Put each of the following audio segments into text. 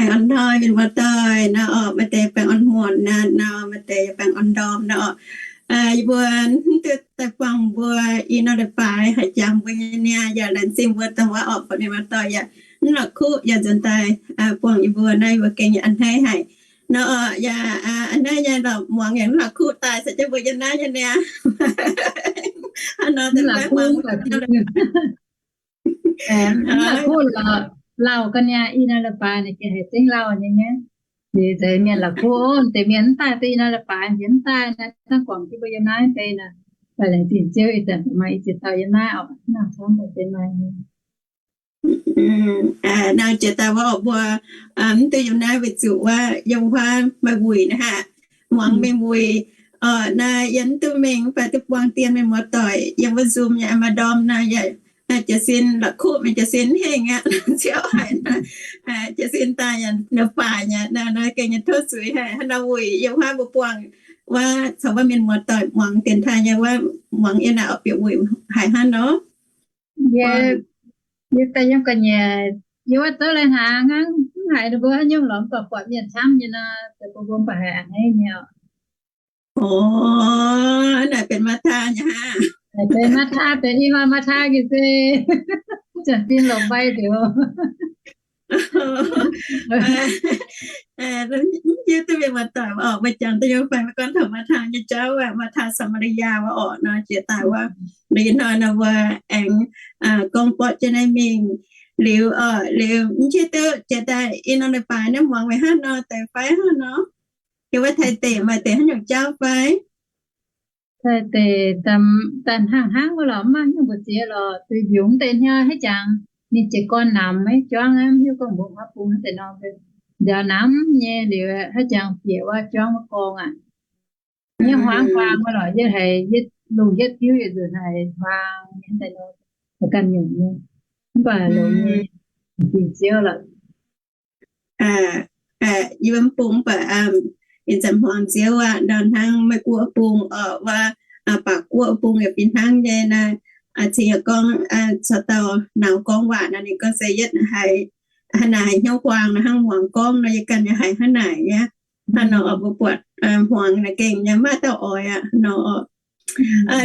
baengh orn hnoi mienh muoz-doic nor orqc, maaih deix baengh orn hmuonc naaiv nor, maaih deix baengh orn ndorm nor orqc. Yie mbuo mv duqv daaih buangh mbuo i norm leiz-baaix haaix jangx mbuo nyei niaa, yaac laengz zingh mbuo dongh wuov orqc, buatc mienh muoz-doic yaac mv la'kuqv yaac nzuonx daaih buangh yie mbuo naaiv, yie mbuo gengh a'hneiv haic nor orqc. Yaac a'hneiv nyei lorqc, muangx yaac mv la'kuqv daaih, se jienv mbuo yiem naaiv nyei niaa. Hnangv nor deix mv la'kuqv, mv la'kuqv lorqc, lauh ga'naaiv i norm leiz-baaix naaic gengh haiz zengv lauh nyei nyei. Liuz nzengc mienh la'kuqv, deix mienh mv daaih duqv i norm leiz-baaix, mv daaih naaiv, dangh guangc jienv mbuo yiem naaiv bei naaic. Daaih laengz zingh Ziouv, ih zanc maaih i ziex dauh yiem naaiv orqc, naaiv camv deix maaih nyei. Naaiv jiex daaih wuov orqc, mbuo mv duqv yiem naaiv weic zuqc wuov yiem wuov maaih wuic naaiv haic, muangx mingh wuic orqc. Naaiv yie mv duqv mingh, mv baac duqv buangh dien mienh muoz-doic yiem wuov Zoom nyei maaih ndorm naaiv yaac jiez sin la'kuqv mingh, jiez sin hengh aqv. Ziouv haiz jiez sin daaih yaac ndoqc baac nyei naaiv, naaiv gengh nyei tov zuiz haic. Hnangv nor wuic yiem wuov mbuo buangh wuov caux wuov mienh muoz-doic muangx dienx taaih nyei wuov, muangx yiem naaiv orqc, bieqc wuic haic hnangv nor. Yie, yie daaih yiem ga'nyiec, yie wuov zouv lai hnaangx hnangv, mv haiz ninh mbuo haaix nyungc lorqc, mv baac buatc mienh camv nyei nor, deix bun mbuo mv baac haiz a'hneiv nyei orqc. Orqc, naaic benx Maathaa nyei hnangv. Benx Maathaa, benx i hnoi Maathaa ga'sie, janx-zinh longc mbai ndoqc. Mv hiuv duqv mienh muoz-doic orqc, mbuo jangx duqv nyei fai, maiv gorngv taux Maathaa nyei jauv aqv, Maathaa Saa^maa^li^yaa wuov orqc nor, jiex daaih wuov, ih hnoi nor mbuo aengx gorngv borqv jienv naaiv mingh. Liuz orqc, liuz mv hiuv duqv jiex daaih i norm leiz-baaix naaiv muangx meih hnangv nor deix fai hnangv nor, yiem wuov Taiv deic maaih deix haaix nyungc jauv fai? Taiv deic daaih hnangv hnangv wuov lorqc, mv maaih haaix nyungc mbu'ziex lorqc, zuqc mbiungc deix hnyouv haaix jangx. Ninh jiez gorn namx maiv juangv, mv hiuv gorngv mbuo haaix bung deix nor, nziaaux namx nyei liuz haaix jangx bieqc wuov juangv wuov gorngv aqv. Yie hmuangx hmuangx wuov lorqc, yie haiz yie lungh yietv diuv yietc nzunc haiz hmuangx nyei daaih nor, ganh nyungc nyei, mv baac longx nyei, dingc Ziouv lorqc. Yie mv bung mv baac ih zanc hmuangx Ziouv aqv, nor hnangv Meiv Guoqv bung orqc, wuov Baac Guoqv bung yaac fih hnangv nyei naaiv. Cingx yaac gorngv caux dauh nauz gorngv waac nor, ninh gorngv se yietv haiz, haaix naaic haiz hnyouv huaang nor hnangv muangx gorngv nor, yie ganh yaac haiz hnangv naaic nyei. Hnangv nor orqc, mbuo buatc hmuangx naaic gengh nyei maiv dauh oix aqv nor orqc.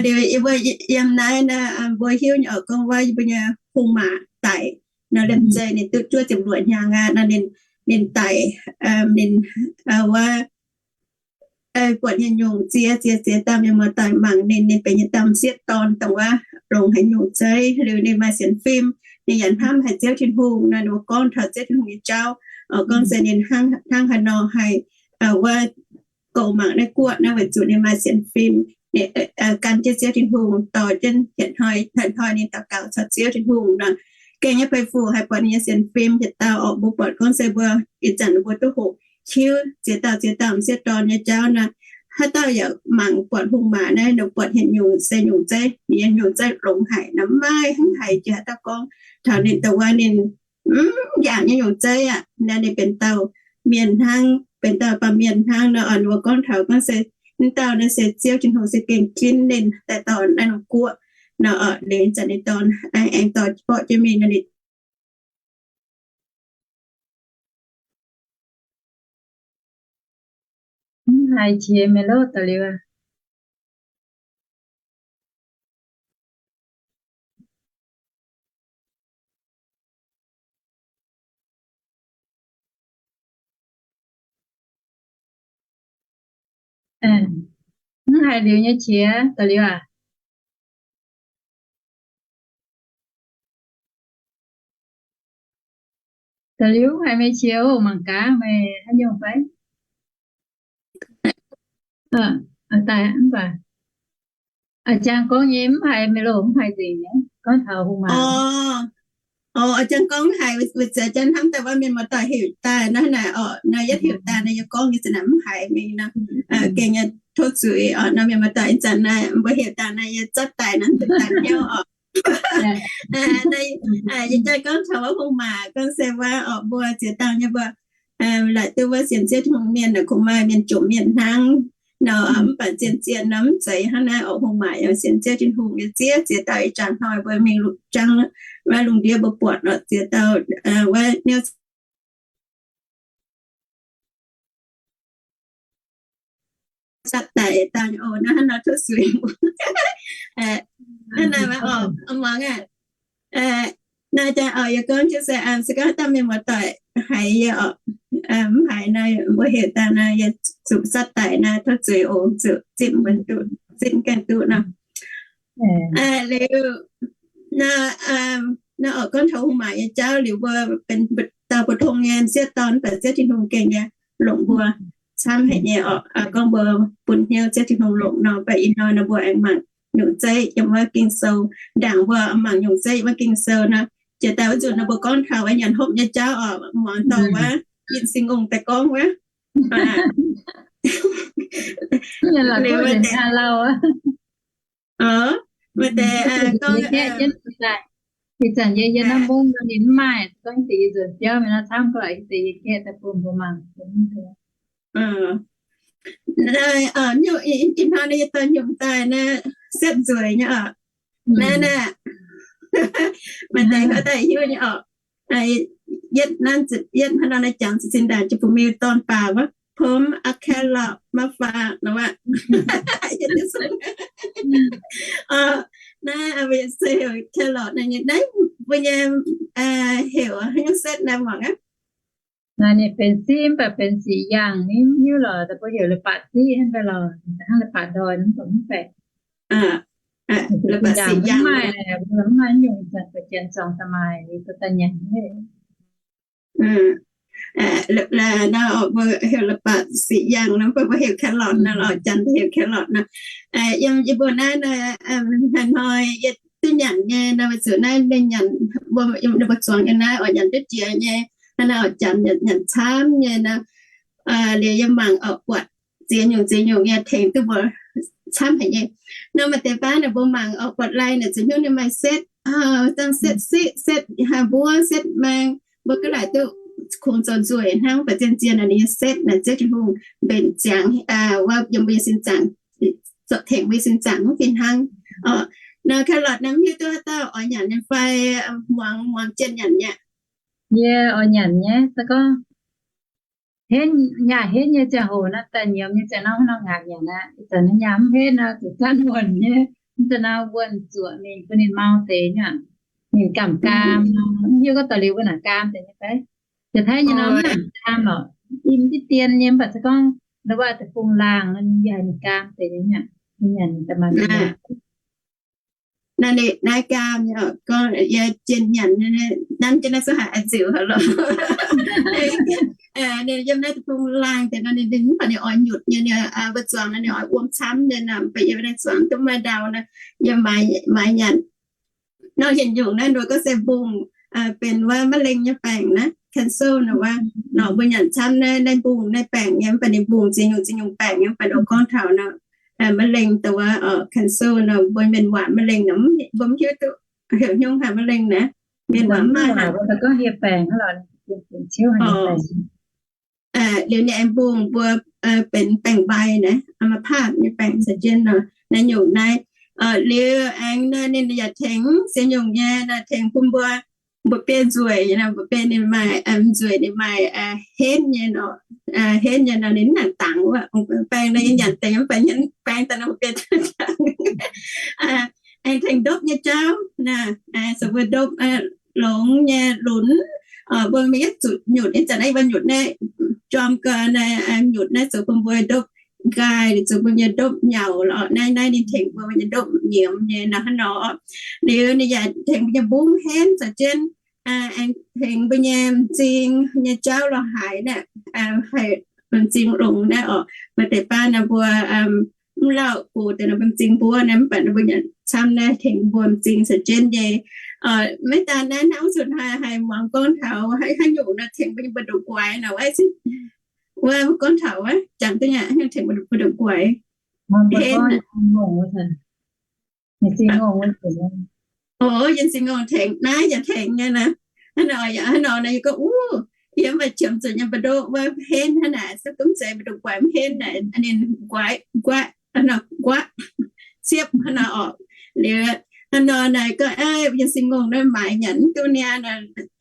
Liuz yie mbuo yiem naaiv naaiv, mbuo hiuv nyei orqc, gorngv wuov yie mbuo nyei hungh maac daic nor, liemh zeih ninh duqv juov ziepc luoqc hnyangx aqv nor, ninh daic, ninh wuov buatc nyei nyungc ziex ziex ziex dauh mienh muoz-doic mangc ninh, ninh benx nyei dauh m'sieqv dorn dongh wuov longx haic nyungc zeiv. Liuz ninh maaih sienx fim, ninh yaac hnamv haic Ziouv Tin-Hungh nor, ninh mbuo gorngv taux Ziouv Tin-Hungh nyei jauv, gorngv se ninh hnangv haaix nor haih wuov goux mangc naaiv guoqv naaiv weic zuqc ninh maaih sienx fim, ninh gan jienv Ziouv Tin-Hungh dorh jienv hietc hnoi hnoi ninh daux gaux caux Ziouv Tin-Hungh nor, gengh nyei peix fu haih buatc ninh nyei sienx fim yietc dauh orqc. Mbuo buatc gorngv se mbuo ih zanc mbuo duqv hoqc hiuv ziex dauh ziex dauh m'sieqv dorn nyei jauv nor, haaix dauh yaac mangc buatc hungh maac naaiv, ninh buatc hietc nyungc se nyungc zeiv, ninh nyei nyungc zeiv longx haic nor, maiv hnangv haiz jiex haaix dauh gorngv taux ninh dongh wuov ninh mv yaac nyei nyungc zeiv aqv. Naaiv ninh benx dauh mienh hnangv, benx dauh baamh mienh hnangv nor, mbuo gorngv taux gorngv se mv dauh naaiv se Ziouv Tin-Hungh se gengh ginv ninh daaih dorh naaiv norm guoqv nor, liuz zanc ninh dorn aengx dorh borqv jienv mingh nor, ninh Mv haiz qiex meih lov daux liuz aqv. Mv haiz liuz nyei qiex daux liuz aqv. Daux liuz mv haiz meih qiex oc, mangc gaax meih haaix nyungc fai? Daaih mv baac a'jang gorngv nyei mv haiz meih loz mv haiz nzengc nyei, gorngv taux hungh maac. A'jang gorngv haiz weic zuqc a'jang hnamv daaih wuov mienh muoz-doic heuc daaih nor, naaic orqc, naaiv yietv heuc daaih naaiv yie gorngv nyei zanc naaic mv haiz mingh nor, gengh nyei tov zuiz orqc. Nor mienh muoz-doic ih zanc naaiv mbuo heuc daaih naaiv yie zatv daaih naaiv duqv daaih hnyouv orqc. Yie jaaix gorngv taux wuov hungh maac gorngv se wuov orqc, mbuo ziex dauh nyei mbuo laaic duqv wuov sienx Ziouv Tin-Hungh mienh naaic kungx maaih mienh jomc mienh hnangv nor, mv baac zien-zien nor mv zeiz hnangv naaiv orqc. Hungh maac yaac sienx Ziouv Tin-Hungh nyei ziex ziex dauh. Ih jaax hnoi mbuo mingh lungh jangv wuov lungh ndiev mbuo buatc orqc, ziex dauh wuov niouv zatv daic daaih oc, naaiv hnangv nor tov zuiz. Hnangv naaiv oc, muangx aqv. Naaiv jaax oc, yie gorngv jienv se, se gorngv haaix dauh mienh muoz-doic haiz yie oc, mv haiz nor, mbuo heuc daaih nor, yie zuqc zatv daic naaiv, tov zuiz oc, zuqc zipv mbuo duqv, zipv gaengh duqv nor. Liuz, naaiv oc, gorngv taux hungh maac nyei jauv liuz, mbuo benx dauh mbuo tong nyei sieqv dorn, mv baac Ziouv Tin-Hungh gengh nyei longc mbuo camv haic nyei oc. Gorngv mbuo bun hnyouv Ziouv Tin-Hungh longc nor, mv baac ih hnoi nor mbuo aengx mangc nyungc zeiv yiem wuov Ging-Sou. Ndaangc mbuo mangc nyungc zeiv yiem wuov Ging-Sou nor, jiex daaih wuov nzunc nor mbuo gorngv taux nyei nyanc hopv nyei jauv oc, muangx dorh wuov Yinh Sing Ngongh daaih gorngv wuov. Maaih deix gorngv, ih zanc yie yiem naaiv mbong nor ninh mv maaih, gorngv deix yie nzuonx biauv mingh nor camv ga'laqc, deix yie gaeqv daaih bun mbuo mangc. Ih hnoi naaiv yie dorh nyungc daaih naaiv setv nzueic nyei oc. Naaiv naaiv, maaih deix gorngv daaih hiuv nyei oc. Yietv naaiv, yietv hnangv nor naaiv jangx zinh ndaangc jiu-bac miu dorn baac wuov, ผมเอาแครอทมาฝาก nor wuov. Naaiv mbuo se heuc carrot naaiv nyei, naaiv mbuo nyei heuc haaix nyungc setv naaiv muangx aqv. Naaiv ninh benx siqv mv baac benx siqv yangh, ninh mv hiuv lorqc, da'bun heuc leiz-baaix siqv hnangv daaih lorqc, hnangv leiz-baaix ndoih mv baac mv baeqc. Leiz-baaix siqv yangh mv maaih, mv maaih nyungc, janx zuangx daaih maaih, daaih nyanc. Mbuo heuc leiz-baaix siqv yangh nor, mv baac mbuo heuc carrot nor lorqc, janx heuc carrot nor. Yiem yie mbuo naaiv nor, hnoi-hnoi yie duqv nyanc nyei nor, weic zuqc naaiv ninh nyanc, mbuo, ninh mbuo zuangx nyei naaiv oix nyanc duqv jiex nyei, hnangv naaiv oix janx nyanc camv nyei nor. Liuz yie mangc oix buatc ziex nyungc ziex nyungc nyei tengx duqv mbuo camv haic nyei. Nor maaih deix baav naaic mbuo mangc oix buatc lai naaic ziouc hnyouv ninh maaih setv, dangh setv siqv, setv haaix mbuov, setv maeng, mbuo ga'laaic duqv kungx zoux nzueic hnangv, mv baac zien-zien naaic ninh nyei setv naaic Ziouv Tin-Hungh mbenc ziangx wuov yiem mbuo nyei sin zaangc, zorqv tengx mbuo nyei sin zaangc mv fih hnangv. Nor carrot naaiv mv hiuv duqv haaix dauh oix nyanc nyei fai muangx, muangx jienv nyanc nyei. Yie oix nyanc nyei, se gorngv henv, nyaah henv nyei ziangh hoc naaiv, daaih nyiemz nyei ziangh naaiv, hnangv nyanc nyanc aqv. Ih zanc naaiv nyaah mv henv nor, zuqc zanv wuonh nyei, mv zanc naaiv wuonh zuoqc mingh bun ninh mau deix nyei. Ninh gamh gaam, mv hiuv gorngv daaih liuz wuov naaic gaam deix nyei fai. Jiex Taiv nyei nor mv nangc gaam lorqc, im diqv dien nyei, mv baac se gorngv ndau wuov deic-bung laangh, yie haiz ninh gaam deix nyei. Ninh nyanc daaih maaih Naaiv, naaiv gaam nyei, gorngv yie jienh nyanc, nanv jienv naaiv zungv haiz oix nziuc haic lorqc. Ninh yiem naaiv deic-bung laangh deix nor, ninh mv baac ninh oix nyutc nyei, mbuo zuangx nor ninh oix wuom camv nyei nor, mv baac yie naaiv zuangx duqv maaih ndau nor, yie maaiz nyanc. Nor yietc nyungc naaiv nduov gorngv se mbungh, benx wuov มะเร็ง nyei baengc naaiv, cancer nor wuov. Nor mbuo nyanc camv naaiv, naaiv mbungh naaiv baengc nyei, mv baac ninh mbungh ziex nyungc ziex nyungc baengc nyei, mv baac nduov gorngv taux nor มะเร็ง dongh wuov cancer nor, mbuo mienh waac มะเร็ง nor mbuo mv hiuv duqv heuc hnyouv haaix มะเร็ง naaiv, mienh waac mv maaih haic. Liuz ninh aengx mbungh mbuo benx baengc mbai naaiv, อัมพาต nyei baengc caux jienv nor, naaiv nyungc naaiv. Liuz aengx naaiv ninh yaac tengx ziex nyungc nyei, naaiv tengx bun mbuo, mbuo biei nzueic nyei nor, mbuo biei ninh maaih nzueic, ninh maaih henv nyei nor, henv nyei nor ninh mv nangc dangx wuov. Baeng nor yie nyanc deix mv baac yie baeng daaih nor mbuo biei dangx. Aengx tengx ndopv nyei jauv naaiv, se mbuo ndopv longx nyei lunx, mbuo mingh yietv zuqc nyutc, ih zanc naaiv mbuo nyutc naaiv, jorm gau naaiv, nyutc naaiv zoux bun mbuo ndopv nqaai, zoux bun mbuo nyei ndopv nyauc lorqc. Naaiv, naaiv ninh tengx mbuo nyei ndopv nyiemz nyei nor hnangv nor. Liuz ninh yaac tengx mbuo nyei mbungv henv caux jienv, aengx tengx mbuo nyei m'zing nyei jauv lorz haaix naaiv, haih m'zing longx naaiv orqc. Maaih deix baav naaiv mbuo mv lauh gox deix nor, m'zing mbuov naaiv, mv baac mbuo nyanc camv naaiv tengx mbuo m'zing caux jienv nyei. Maiv daan naaiv, hnangv zuqc haiz, haiz muangx gorngv taux haaix nyungc nor tengx mbuo nyei mbu'ndongx guaix nor, wuov gorngv taux wuov jangx duqv nyei, haaix nyungc tengx mbu'ndongx guaix. Henv. Oc, yie m'zing ngongh tengx naaiv yaac tengx nyei naaiv. Hnangv nor, hnangv nor naaiv yie gorngv, uv, yie mv baac qiemx zuqc nyei mbu'ndongx wuov henv hnangv naaic, se gorngv zeiz mbu'ndongx guaix mv henv naaic, ninh guaix, guaix, nquaqv, ciepv hnangv nor orqc. Liuz hnangv nor naaic gorngv, yie m'zing ngongh naaiv maaiz nyanc mv duqv niaa,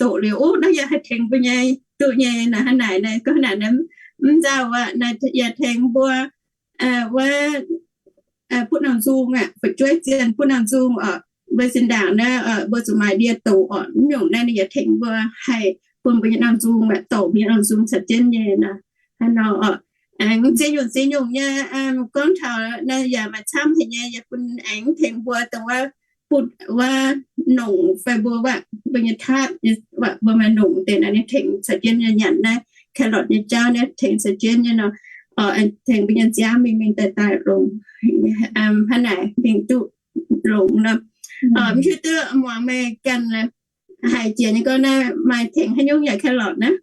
doqc liuz, uv, naaiv yaac haih tengx mbuo nyei, duqv nyei naaic, hnangv naaic naaiv gorngv naaic naaiv mv nzauh aqv, naaiv yaac tengx mbuo wuov, butv norm nzung aqv, fu'jueiv zienh butv norm nzung oc. Mbuo zinh ndaangc naaiv mbuo zuqc maaih ndie doqc oc. Mv nyungc naaiv ninh yaac tengx mbuo haih bun mbuo nyei norm nzung aqv, doqc mbuo nyei norm nzung caux jienv nyei nor. Hnangv nor oc. Aengx ziex nyungc ziex nyungc nyei gorngv taux naaiv yaac maaih camv haic nyei, yaac bun aengx tengx mbuo dongh wuov butv wuov nongc fai mbuo wuov mbuo nyei taatv, mbuo maaih nongc deix naaiv ninh tengx caux jienv nyei nyanc naaiv carrot nyei jauv naaiv tengx caux jienv nyei nor, tengx mbuo nyei nziaamv mingh mingh daaih daaih longx. Hnangv naaic mingh duqv longx nor. Mv hiuv duqv muangx meih ganh haiz jiex nyei gorngv naaiv maaih tengx haaix nyungc yaac carrot naaiv.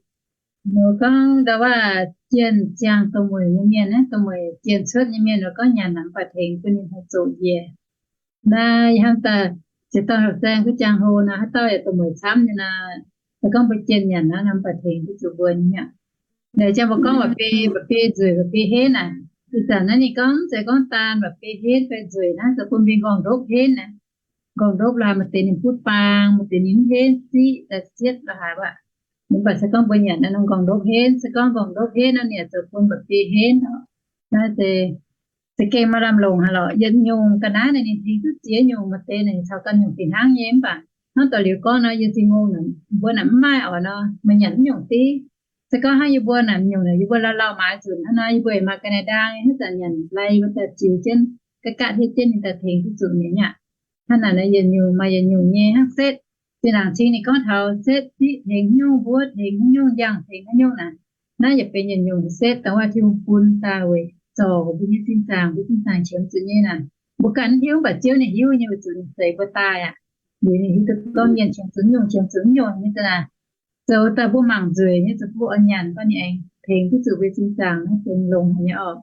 Ninh gorngv ndau wuov jienh ziangh dongh mueic nyei mienh, dongh mueic jienh cuotv nyei mienh, ninh gorngv nyanc naaiv mv baac tengx bun ninh haih zoqc njiec. Naaiv hnamv daaih ziex dauh hauh saeng duqv jangx hlo nor, haaix dauh yaac dongh mueic camv nyei nor, se gorngv mbuo jienh nyanc naaiv mv baac tengx duqv zuqc mbuo nyei aqv. Naaic jang mbuo gorngv mba'biei, mba'biei nzueic, mba'biei henv naaic. Ih zanc naaiv ninh gorngv mv zeiz gorngv daan mba'biei henv fai nzueic naaiv, zoux bun mbuo nqorngv-ndopv henv naaic. Nqorngv-ndopv laaix maaih deix ninh butv baang, maaih deix ninh mv henv, siqv daaih sietv la'haaix aqv. Mv baac se gorngv mbuo nyanc naaiv nqorngv-ndopv henv, se gorngv nqorngv-ndopv henv nor ninh yaac zoux bun mba'biei henv oc. Naaiv se za'gengh maaih lamh longc haic lorqc. Yietc nyungc ga'naaiv naaic ninh tengx duqv ziex nyungc, maaih deix naaic ninh caux ganh nyungc fih hnangv nyei. Mv baac hnangv daux liuz gorngv nor, yiem Singx Lungh naaic mbuo naaic mv maaih oc nor, meih nyanc mv nyungc div. Se gorngv hnangv yie mbuo naaic mv nyungc naaic, yie mbuo lauh lauh maaiz nzunc hnangv nor, yie mbuo yaac maaih Canada nyei, hnangv zanc nyanc lai mbuo daaih ziux jienv, gatv gatv hietv jienv ninh daaih tengx duqv zuqc ninh aqv. Hnangv naaic naaic yietc nyungc maaih yietc nyungc nyei hnangv setv. Zinh ndaangc cing ninh gorngv taux setv siqv tengx haaix nyungc, mbuov tengx haaix nyungc, njang tengx haaix nyungc naaic. Naaiv yaac benx yietc nyungc setv dongh wuov Tin-Hungh bun daaih weic zorc mbuo nyei sin zaangc, mbuo sin zaangc qiemx zuqc nyei naaic. Mbuo ganh mv hiuv, mv baac Ziouv ninh hiuv nyei, weic zuqc ninh zeix mbuo daaih aqv. Liuz ninh hiuv duqv gorngv mienh qiemx zuqc nyungc, qiemx zuqc nyungc nyei za'naaic. Zoux daaih mbuo mangc nzueic nyei, zoux mbuo oix nyanc, baac ninh aengx tengx duqv zuqc mbuo sin zaangc naaiv, tengx longx haic nyei oc.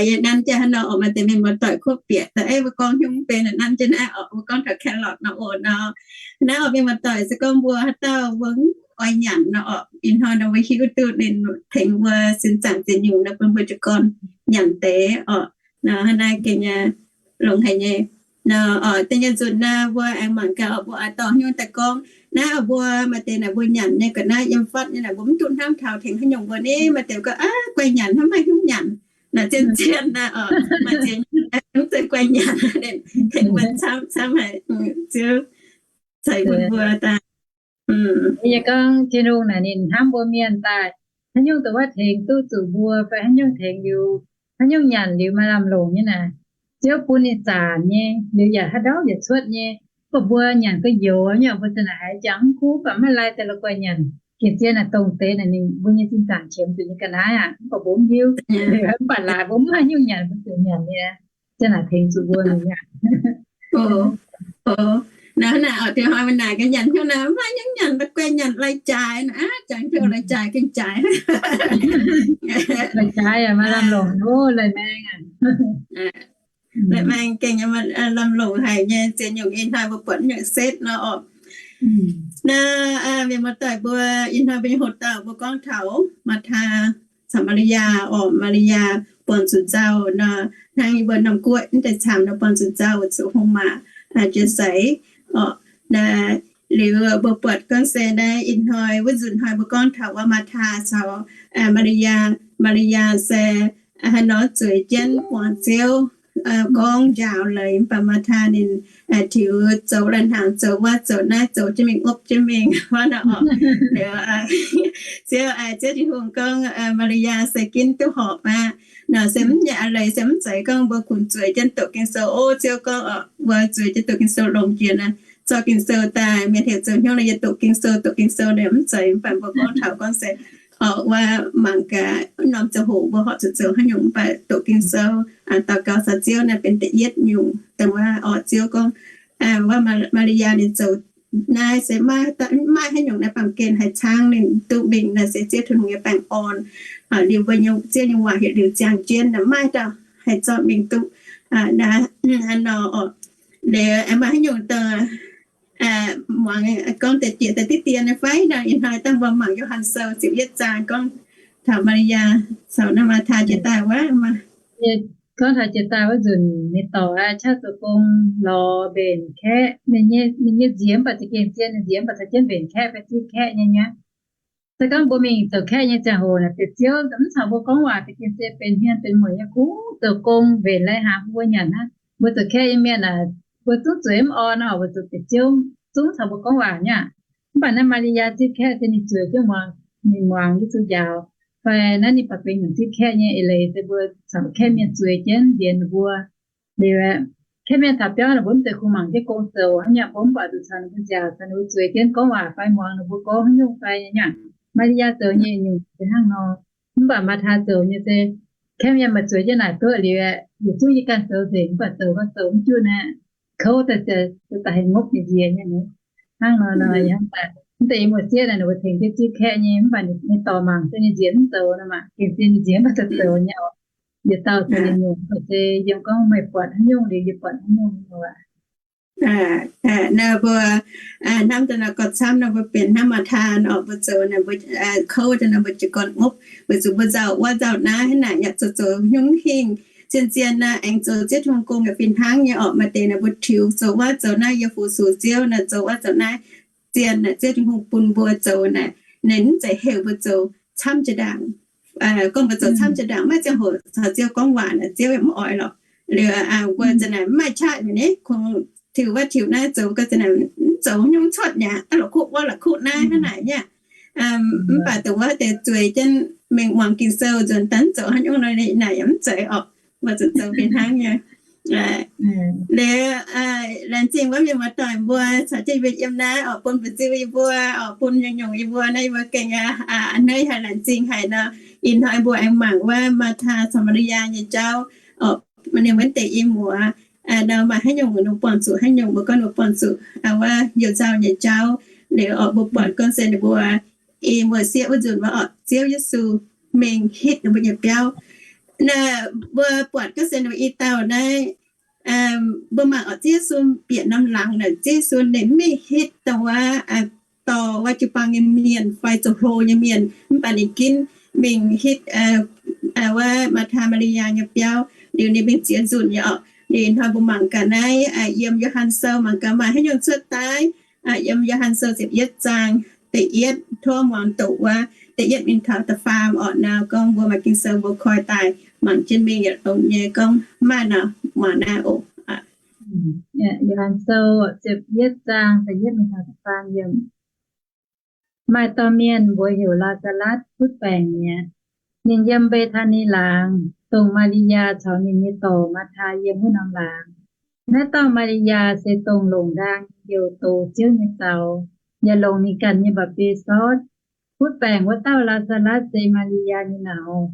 Yie nanv jienv hnangv nor oc, maaih deix mienh muoz-doic kuv bieqc daaih, mbuo gorngv hnyouv mv benx, nanv jienv naaiv oc, mbuo gorngv taux carrot nor oc nor. Naaiv oc, mienh muoz-doic, se gorngv mbuo haaix dauh mbuo oix nyanc nor oc, ih hnoi nor mbuo hiuv duqv ninh tengx mbuo sin zaangc ziex nyungc nor, bun mbuo jiez gorn nyanc deix oc. Nor hnangv naaiv gengh longx haic nyei. Nor oc, da'nyeic nzunc naaiv mbuo aengx mangc gaax oc, mbuo oix dorh hnyouv daaih gorngv. Naaiv oc, mbuo maaih deix naaic mbuo nyanc nyei ga'naaiv yiem fatv nyei naaic, mbuo mv duqv hnamv taux tengx haaix nyungc mbuo ni. Maaih deix gorngv, aa, guaih nyanc hnangv, maiv hiuv nyanc. Naaic zien-zien naaic oc, maaih ziex nyungc mv zeiz guaih nyanc, tengx mbuo camv camv haic, Ziouv ceix bun mbuo daaih. Yie gorngv Tin-Hungh naaic ninh hnamv mbuo mienh daaih, haaix nyungc dongh wuov tengx duqv zuqc mbuo fai haaix nyungc tengx liuz, haaix nyungc nyanc liuz maaih lamh longc nyei naaic, Ziouv bun ninh zaanc nyei, liuz yaac haaix ndau yaac cuotv nyei. Mv baac mbuo nyanc gu'njoux nyei, mbuo za'naaic haiz jangx mv kuv, mv baac maiv lai daaih la'guaih nyanc. Gengh zien naaic dongh deix naaic ninh mbuo nyei sin zaangc qiemx zuqc nyei ga'naaiv aqv, mv baac mbuo mv hiuv. Mv baac laaix mbuo mv maaih haaix nyungc nyanc, mbuo zuqc nyanc nyei. Zien naaic tengx zuqc mbuo mingh aqv. Naaiv naaic oc, deix hnoi mbuo naaic ga'nyanc hnyouv naaic, mv maaih haaix nyungc nyanc, la'guaih nyanc lai-jaaix naaic, jangx hnyouv lai-jaaix gengh jaaix. Lai-jaaix maaih lamh longc, lai-maeng aqv. Lai-maeng gengh lamh longc haic nyei, ziex nyungc ih hnoi mbuo buatc nyungc setv nor oc. Naaiv mienh muoz-doic mbuo, ih hnoi mbuo nyei hoc dauh mbuo gorngv taux Maathaa caux Maa^li^yaa oc. Maa^li^yaa buangh zuqc nzauh nor, hnangv yie mbuo norm guoqv mv deix camv nor buangh zuqc nzauh zuqc hungh maac jiex seix oc. Naaiv liuz mbuo buatc gorngv se naaiv ih hnoi wuov nzunc hnoi mbuo gorngv taux wuov Maathaa caux Maa^li^yaa. Maa^li^yaa se haaix nor zueiz jienv muangx Ziouv gorngv njaaux leiz, mv baac Maathaa ninh tiux zoux lai-hnaangx, zoux wuov zoux naaiv, zoux jienv mingh, opv jienv mingh wuov nor oc. Liuz Ziouv, Ziouv Tin-Hungh gorngv Maa^li^yaa se ginv duqv horpc aqv. Nor se mv nyei aqv, leiz se mv zeiz gorngv mbuo kungx zueiz jienv doqc Ging-Sou. O, Ziouv gorngv mbuo zueiz jienv doqc Ging-Sou longx jiex naaic, zorqv Ging-Sou daaih, mienh heuc zoux hnyouv naaic yie doqc Ging-Sou, doqc Ging-Sou naaic mv zeiz. Mv baac mbuo gorngv taux gorngv se oc, wuov mangc gaax norm ziangh hoc mbuo horpc zuqc zoux haaix nyungc, mv baac doqc Ging-Sou, daux gaux caux Ziouv naaiv benx da'yietv nyungc. Dongh wuov oc, Ziouv gorngv wuov Maa^li^yaa ninh zoux naaiv se maiv maaih haaix nyungc naaiv baamh gen haih caangv ninh duqv mingh naaic, se Ziouv Tin-Hungh nyei baengh orn. Liuz mbuo nyei Ziouv nyei waac heuc liuz ziangh jienv naaic, maiv dauh haih zorqv mingh duqv. Naaiv hnangv nor oc. Liuz maaih haaix nyungc dongh muangx gorngv deix jiex daaih diqv dien nyei fai? Nor ih hnoi dangh mbuo mangc Yo^han Sou ziepc yietv zaang gorngv taux Maa^li^yaa caux naaiv Maathaa jiex daaih wuov. Gorngv taux jiex daaih wuov nzunc ninh dorc qaqv zoux gong lorz mbenc kaeqv. Ninh nyei nziex mv baac za'gengh zien, ninh nziex mv baac caux jienv mbenc kaeqv fai zipv kaeqv nyei nyei. Se gorngv mbuo mingh zoux kaeqv nyei ziangh hoc naaic, deix ziouv mv caux mbuo gorngv waac, deix gengh se benx hmien benx mueic nyei, kungx zoux gong mbenc lai-hnaangx bun mbuo nyanc hnangv. Mbuo zoux kaeqv nyei mienh aah, mbuo zungv zueiz mv orn nor, mbuo zuqc deix ziouv zungv caux mbuo gorngv waac nyei aqv. Mv baac naaiv Maa^li^yaa zipv kaeqv se ninh zueiz jienv muangx, ninh muangx Yesu njaaux. Fai naaiv ninh baac benx nyungc zipv kaeqv nyei eix leiz se mbuo caux kaeqv mienh zueiz jienv nzienx ninh mbuo. Liuz, kaeqv mienh taux biauv ninh mbuo mv zeiz kungx mangc jienv gong zoux hnangv nyei, mbuo mv baac zuqc caux ninh mbuo nziaauc, caux ninh mbuo zueiz jienv gorngv waac fai muangx ninh mbuo gorngv haaix nyungc fai nyei aqv. Maa^li^yaa zoux nyei nyungc se hnangv nor. Mv baac Maa^taa zoux nyei se, kaeqv mienh maaih zueiz jienv naaic duqv liuz, yietc zungv yie ganh zoux nzengc, mv baac zoux gorngv zoux mv junv aqv. Kouv daaih, daaih haih ngopv nyei nziex nyei. Hnangv nor, mv deix muoz-sieqv naaic ninh mbuo tengx jienv zipv kaeqv nyei, mv baac ninh dorh mangc se ninh nziex mv zoux nor maah, gengh se ninh nziex mv baac zoux zoux nyei oc. Yietc dauh zoux yietc nyungc, mv baac se yiem gorngv meih buatc haaix nyungc liuz yie buatc haaix nyungc nor aqv. Naaiv mbuo hnamv daaih nor gorx camv nor, mbuo benx hnangv Maa^taa oc, mbuo zoux naaic, mbuo kouv daaih nor mbuo jiez gorn ngopv, weic zuqc mbuo nzauh wuov nzauh naaiv hnangv naaic, yaac zoux zoux hnyungv hingh. Zien-zien naaic aengx zoux Ziouv Tin-Hungh gong yaac fih hnangv nyei oc. Maaih deix naaic mbuo tiux zoux wuov zoux naaiv yiem fu-sux Ziouv naaic, zoux wuov zoux naaiv, zien naaic Ziouv Tin-Hungh bun mbuo zoux naaic, ninh mv zeiz heuc mbuo zoux camv jiex ndaangc. Gorngv mbuo zoux camv jiex ndaangc, maiv ziangh hoc caux Ziouv gorngv waac naaic, Ziouv yaac mv oix lorqc. Liuz mbuo za'naaic mv maaih qaqv nyei, kungx tiux wuov tiux naaiv zoux gau za'naaic mv zoux nyungc cuotv nyei, aav la'kuqv wuov la'kuqv naaiv hnangv naaic nyei. Mv baac dongh wuov deix zueiz jienv mingh muangx Ging-Sou nzuonx daaih mv zoux haaix nyungc nor naaic yaac mv zeiz orqc. Mbuo zuqc zoux fih hnangv nyei. Liuz, laengz zingh wuov mienh muoz-doic mbuo caux jienv yie mbuo yiem naaiv orqc, bun mbu'ziex yie mbuo orqc, bun nyungc-nyungc yie mbuo naaiv, yie mbuo gengh a'hneiv haic, laengz zingh haic nor. Ih hnoi mbuo aengx mangc wuov Maa^taa caux Maa^li^yaa nyei jauv orqc, ninh mbuo deix i muoz nor maaih haaix nyungc ninh buangh zuqc, haaix nyungc mbuo gorngv ninh buangh zuqc wuov youh nzauh nyei jauv. Liuz orqc mbuo buatc gorngv se ninh mbuo i muoz-sieqv wuov nzunc wuov orqc, Ziouv Yesu mingh hitv ninh mbuo nyei biauv. Naaiv mbuo buatc gorngv se ninh mbuo i dauh naaiv, mbuo mangc orqc, Ziouv Yesu bieqc norm laangz naaic, Ziouv Yesu ninh mv mingh hitv dongh wuov dorh wuov jiu-baang nyei mienh fai zoux hlo nyei mienh, mv baac ninh ginv mingh hitv wuov Maa^taa Maa^li^yaa nyei biauv. Liuz ninh mingh ziex nzunc nyei orqc. Liuz hnoi mbuo mangc gaax naaiv yiem Yo^han Sou mangc gaax maaih haaix nyungc cuotv daaih. Yiem Yo^han Sou ziepc yietv zaang da'yietv tov muangx doqc wuov, da'yietv mingh taux da'faam orqc. Nor gorngv mbuo maaih Ging-Sou mbuo koi daaih mangc jienv mingh yietc longx nyei gorngv maaih nor, muangx naaiv oc. Yo^han Sou ziepc yietv zaang da'yietv mingh taux da'faam yiemc. Maaih dauh mienh mbuox heuc Laa^saa^latv, kuotv baengc mi'aqv. Ninh yiem Mbe^taa^ni Laangz, dongh Maa^li^yaa caux ninh nyei dorc Maa^taa yiem wuov norm laangz. Naaiv dauh Maa^li^yaa se dongh longc ndaang youh dox Ziouv nyei zaux, yaac longc ninh ganh nyei mba'biei sortv. Kuotv baengc wuov dauh Laa^saa^latv se Maa^li^yaa nyei nauz.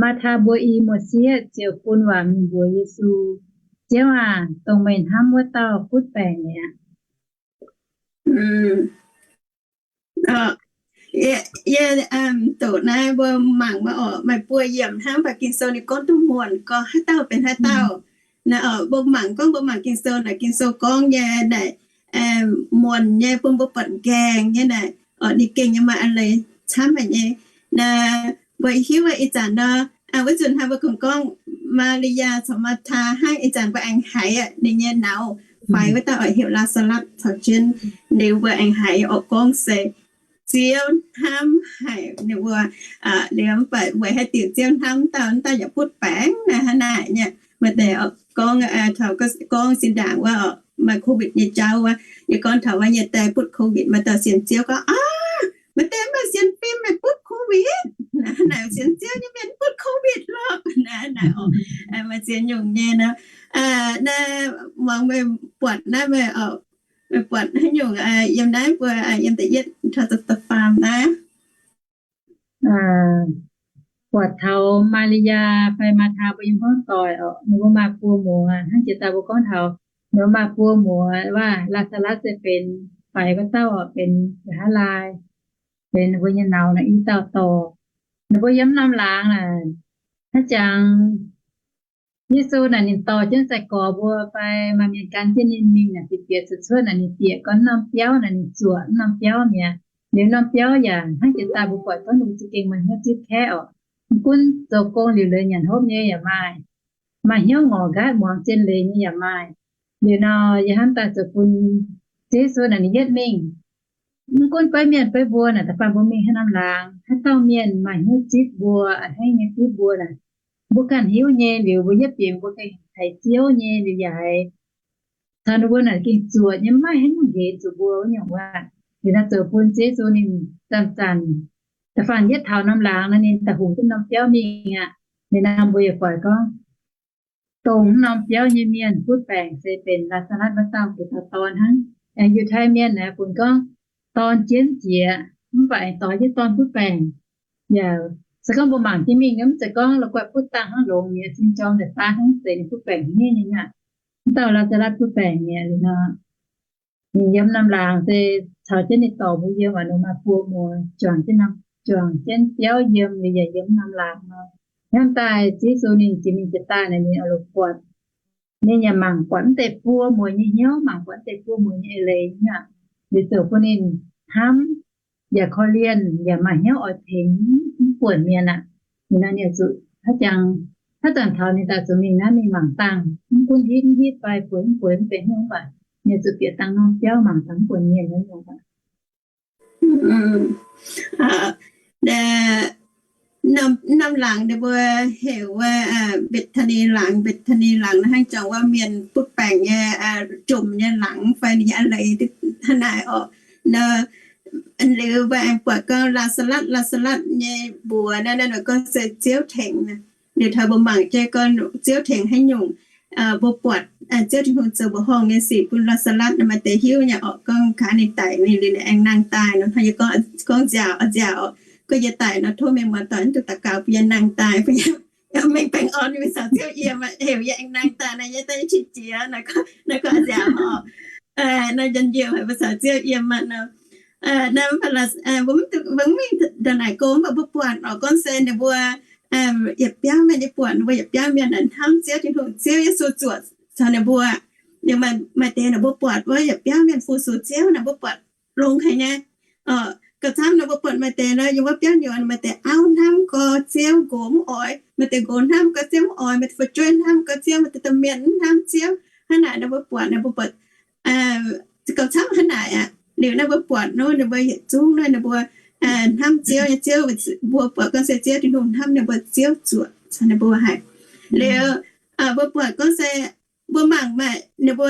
Maa^taa mbuo i muoz-sieqv ziouc bun waac mingh mbuox Yesu, Ziouv aac, dongh meih hnamv wuov dauh kuotv baengc mi'aqv. Yie doqc naaiv mbuo mangc maiv orqc, maaih buo yiemc hnangv baac Ging-Sou ninh gorngv duqv muonc gorx haaix dauh benx haaix dauh. Naaiv orqc mbuo mangc gorngv mbuo mangc Ging-Sou naaic, Ging-Sou gorngv nyei naaic, muonc nyei bun mbuo buatc nqaengh nyei naaic orqc, ninh gengh nyei maaih a'hneiv leiz camv haic nyei. Naaiv mbuo hiuv ih zanc nor, wuov nzunc hnangv mbuo kungx gorngv Maa^li^yaa caux Maa^taa hnangv, ih zanc mbuo aengx haiz ninh nyei nauz faix wuov dauh orqc heuc Laa^saa^latv caux jienv. Liuz mbuo aengx haiz orqc gorngv se Ziouv hnamv haic ninh mbuo. Liuz mv baac weic haaix diuc Ziouv hnamv dauh, dauh yaac butv baengc naaiv hnangv naaic nyei. Maaih deix orqc gorngv, taux gorngv zinh ndaangc wuov orqc maaih COVID nyei jauv wuov, yie gorngv taux wuov nyei daaih butv COVID, maaih dauh sienx Ziouv gorngv, aa, maaih deix maaih sienx fim meih butv COVID. Naaiv naaic sienx Ziouv nyei mienh butv COVID lorqc. Naaiv naaic orqc, maaih ziex nyungc nyei nor. Naaiv muangx meih buatc naaiv meih, meih buatc haaix nyungc yiem naaiv mbuo yiem da'yietv taux da'faam naaiv? Buatc taux Maa^li^yaa fai Maa^taa mbuo yiem hmuangv doic orqc, ninh mbuo maaih buo muoz hnangv jiex daaih mbuo gorngv taux ninh mbuo maaih buo muoz, waac Laa^saa^latv se benx faix wuov dauh orqc, benx nqa'haav laai, benx ninh mbuo nyei nauz naaic i dauh dorh. Ninh mbuo yiem norm laangz naaic, hnangv jangx Yesu naaic ninh dorh jienv sai-gorx mbuo fai maaih mienh gan jienv ninh mingh naaic, bieqc cuotv naaic ninh bieqc gorn norm biauv naaic, ninh zuoqc norm biauv mi'aqv. Liuz norm biauv yaac hnangv jiex daaih mbuo buatc gorngv ninh mbuo za'gengh maaih hnyouv zipv kaeqv orqc. Mv gunv zoux gong liuc leiz nyanc hopv nyei yaac maaih, maaih hnyouv ngorc nqaatv muangx zien leiz nyei yaac maaih. Liuz nor yie hnamv daaih zoux bun Ziouv Yesu naaic ninh yietv mingh Mv gunv beiv mienh beiv mbuo naaic, da'faanh mbuo mingh haaix norm laangz, haaix dauh mienh maaih hnyouv zipv mbuo, a'hneiv nyei zipv mbuo naaic, mbuo ganh hiuv nyei liuz, mbuo yietv bieqc mbuo ganh haiz Ziouv nyei liuz yaac haiz taux ninh mbuo naaic gengh zuoqc nyei, mv maaih haaix nyungc nqenx zuqc mbuo wuov nyungc waac. Liuz naaiv zoux bun Yesu ninh zanc-zanc, da'faanh yietv taux norm laangz nor, ninh daaih hungx jienv norm biauv mingh aqv. Liuz naaiv mbuo yaac buatc gorngv, dongh wuov norm biauv nyei mienh butv baengc se benx Laa^saa^latv wuov dauh, benx dauh dorn hnangv. Aengx Yiutai mienh naaic funx gorngv, dorn jienv jiex, mv baac aengx dorh jienv dorn butv baengc. Yaac se gorngv mbuo mangc jienv mingh, mv zeiz gorngv la'guaih butv dangh hnangv, longx mi'aqv, sin jorm daaih daav hnangv, zeiz ninh butv baengc hniev nyei aqv. Mv dauh Laa^saa^latv butv baengc mi'aqv liuz nor, ninh yiem norm laangz se caux jienv ninh dorc mbuo yiem, waac nor maaih buo muoz juangc jienv, juangc jienv biauv yiem, liuz yaac yiem norm laangz nor. Hnamv daaih Ziouv Yesu ninh jiex mingh jiex daaih naaic, ninh oix longc buatc, ninh yaac mangc buatc mv deix buo muoz nyei hnyouv, mangc buatc mv deix buo muoz nyei eix leiz aqv. Liuz ziouc bun ninh hnamv, yaac korv-lienh, yaac maaih hnyouv oix tengx mv buonc mienh aqv. Ninh nor ninh zuqc haaix jangx, haaix zanc taux ninh daaih zuqc mingh naaiv mingh mangc dangh, mv gunv hitv mv hitv fai bueix mv bueix mv benx hnyouv mv baac, ninh zuqc bieqc dangh norm biauv mangc dangh mv buonc mienh wuov nyungc. Norm laangz ninh mbuo heuc wuov Mbetc^taa^ni Laangz. Mbetc^taa^ni Laangz naaiv hnangv jangx wuov mienh butv baengc nyei, jomc nyei laangz fai ninh nyei a'leiz hnangv naaic oc. Liuz mbuo aengx buatc gorngv Laa^saa^latv, Laa^saa^latv nyei mbuox naaiv, naaiv gorngv se Ziouv tengx. Liuz taux mbuo mangc jienv gorngv Ziouv tengx haaix nyungc, mbuo buatc Ziouv Tin-Hungh zoux mbuoqc horngh nyei sic bun Laa^saa^latv nor, maaih deix hiuv nyei oc, gorngv kaax ninh daic mingh liuz ninh aengx nangh daaih nor, hnangv yie gorngv, gorngv nziaauc, nziaauc, gorngv yie daic nor tov mienh muoz-doic mv dungx daux gaux bun yie nangh daaih, bun yie mingh baengh orn mingh caux Ziouv yiem aqv. Heuc yie aengx nangh daaih nor, yie daaih qiex jiez nor, gorngv nziaauc oc. Nor njien-youh haic mbuo caux Ziouv yiem aqv nor. Mbuo mv mingh ndongc naaic go, mv baac mbuo buatc oc, gorngv se ninh mbuo yietc biauv mienh, yie buatc ninh mbuo yietc biauv mienh hnamv Ziouv Tin-Hungh, Ziouv Yesu zuoqc caux ninh mbuo. Maaih deix ninh mbuo buatc wuov yietc biauv mienh fu-sux Ziouv naaic, mbuo buatc longx haic nyei. Gauh camv nor mbuo buatc maaih deix nor, yiem wuov biauv nyuoz maaih deix auv hnamv gorx Ziouv, nqox mv oix, maaih deix nqox hnamv gorx Ziouv mv oix, maaih deix fu'jueiv hnamv gorx Ziouv, maaih deix domh mienh mv hnamv Ziouv. Hnangv naaic nor mbuo buatc, mbuo buatc gauh camv hnangv naaic aqv. Liuz naaiv mbuo buatc nor, ninh mbuo yietc zungv naaiv ninh mbuo hnamv Ziouv nyei, Ziouv, mbuo buatc gorngv se Ziouv Tin-Hungh hnamv ninh mbuo, Ziouv zuoqc caux ninh mbuo haic. Liuz mbuo buatc gorngv se mbuo mangc maaih ninh mbuo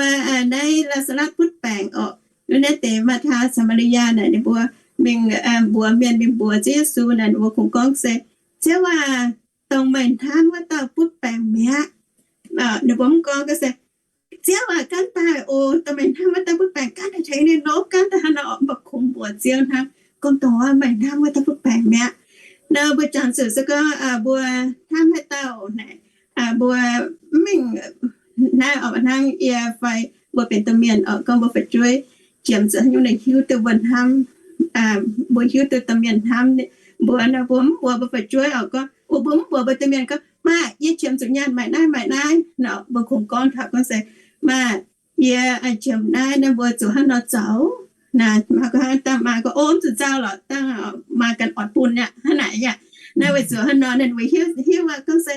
naaiv Laa^saa^latv butv baengc oc. Naaiv deix maaih taux Saa^maa^li^yaa naaic, ninh mbuo mingh mbuox mienh, mingh mbuox Ziouv Yesu naaic, ninh mbuo kungx gorngv se, Ziouv aah, dongh meih hnamv wuov dauh butv baengc mi'aqv. Ninh mbuo mv gorngv gorngv se, Ziouv aah, gan daaih oc, dongh meih hnamv wuov dauh butv baengc gan daaih tengx ninh nor, gan daaih hnangv nor, mv baac kungx mbuox Ziouv hnangv, gorngv dongh wuov meih hnamv wuov dauh butv baengc mi'aqv. Nor mbuo jangx zuqc se gorngv mbuo hnamv haaix dauh naaic, mbuo mv mingh naaiv oc, hnangv yie fai mbuo benx domh mienh oc, gorngv mbuo fu'jueiv qiemx zuqc haaix nyungc ninh hiuv duqv mbuo hnamv, mbuo hiuv duqv domh mienh hnamv mbuo nor, mbuo mv mbuox mbuo fu'jueiv oc, gorngv mbuo mv mbuox mbuo domh mienh gorngv, Maah, yie qiemx zuqc nyaanh maaic naaiv maaic naaiv nor, mbuo kungx gorngv taux gorngv se, Maah, yie qiemx naaiv, naaiv mbuo zuqc hnangv nor zoux. Naaic, dangh maa gorngv, O, mv zuqc nzauh lorqc, dangh maa ganh oix bun aqv, hnangv naaic aqv. Naaiv weic zuqc hnangv nor ninh mbuo hiuv, hiuv aqv gorngv se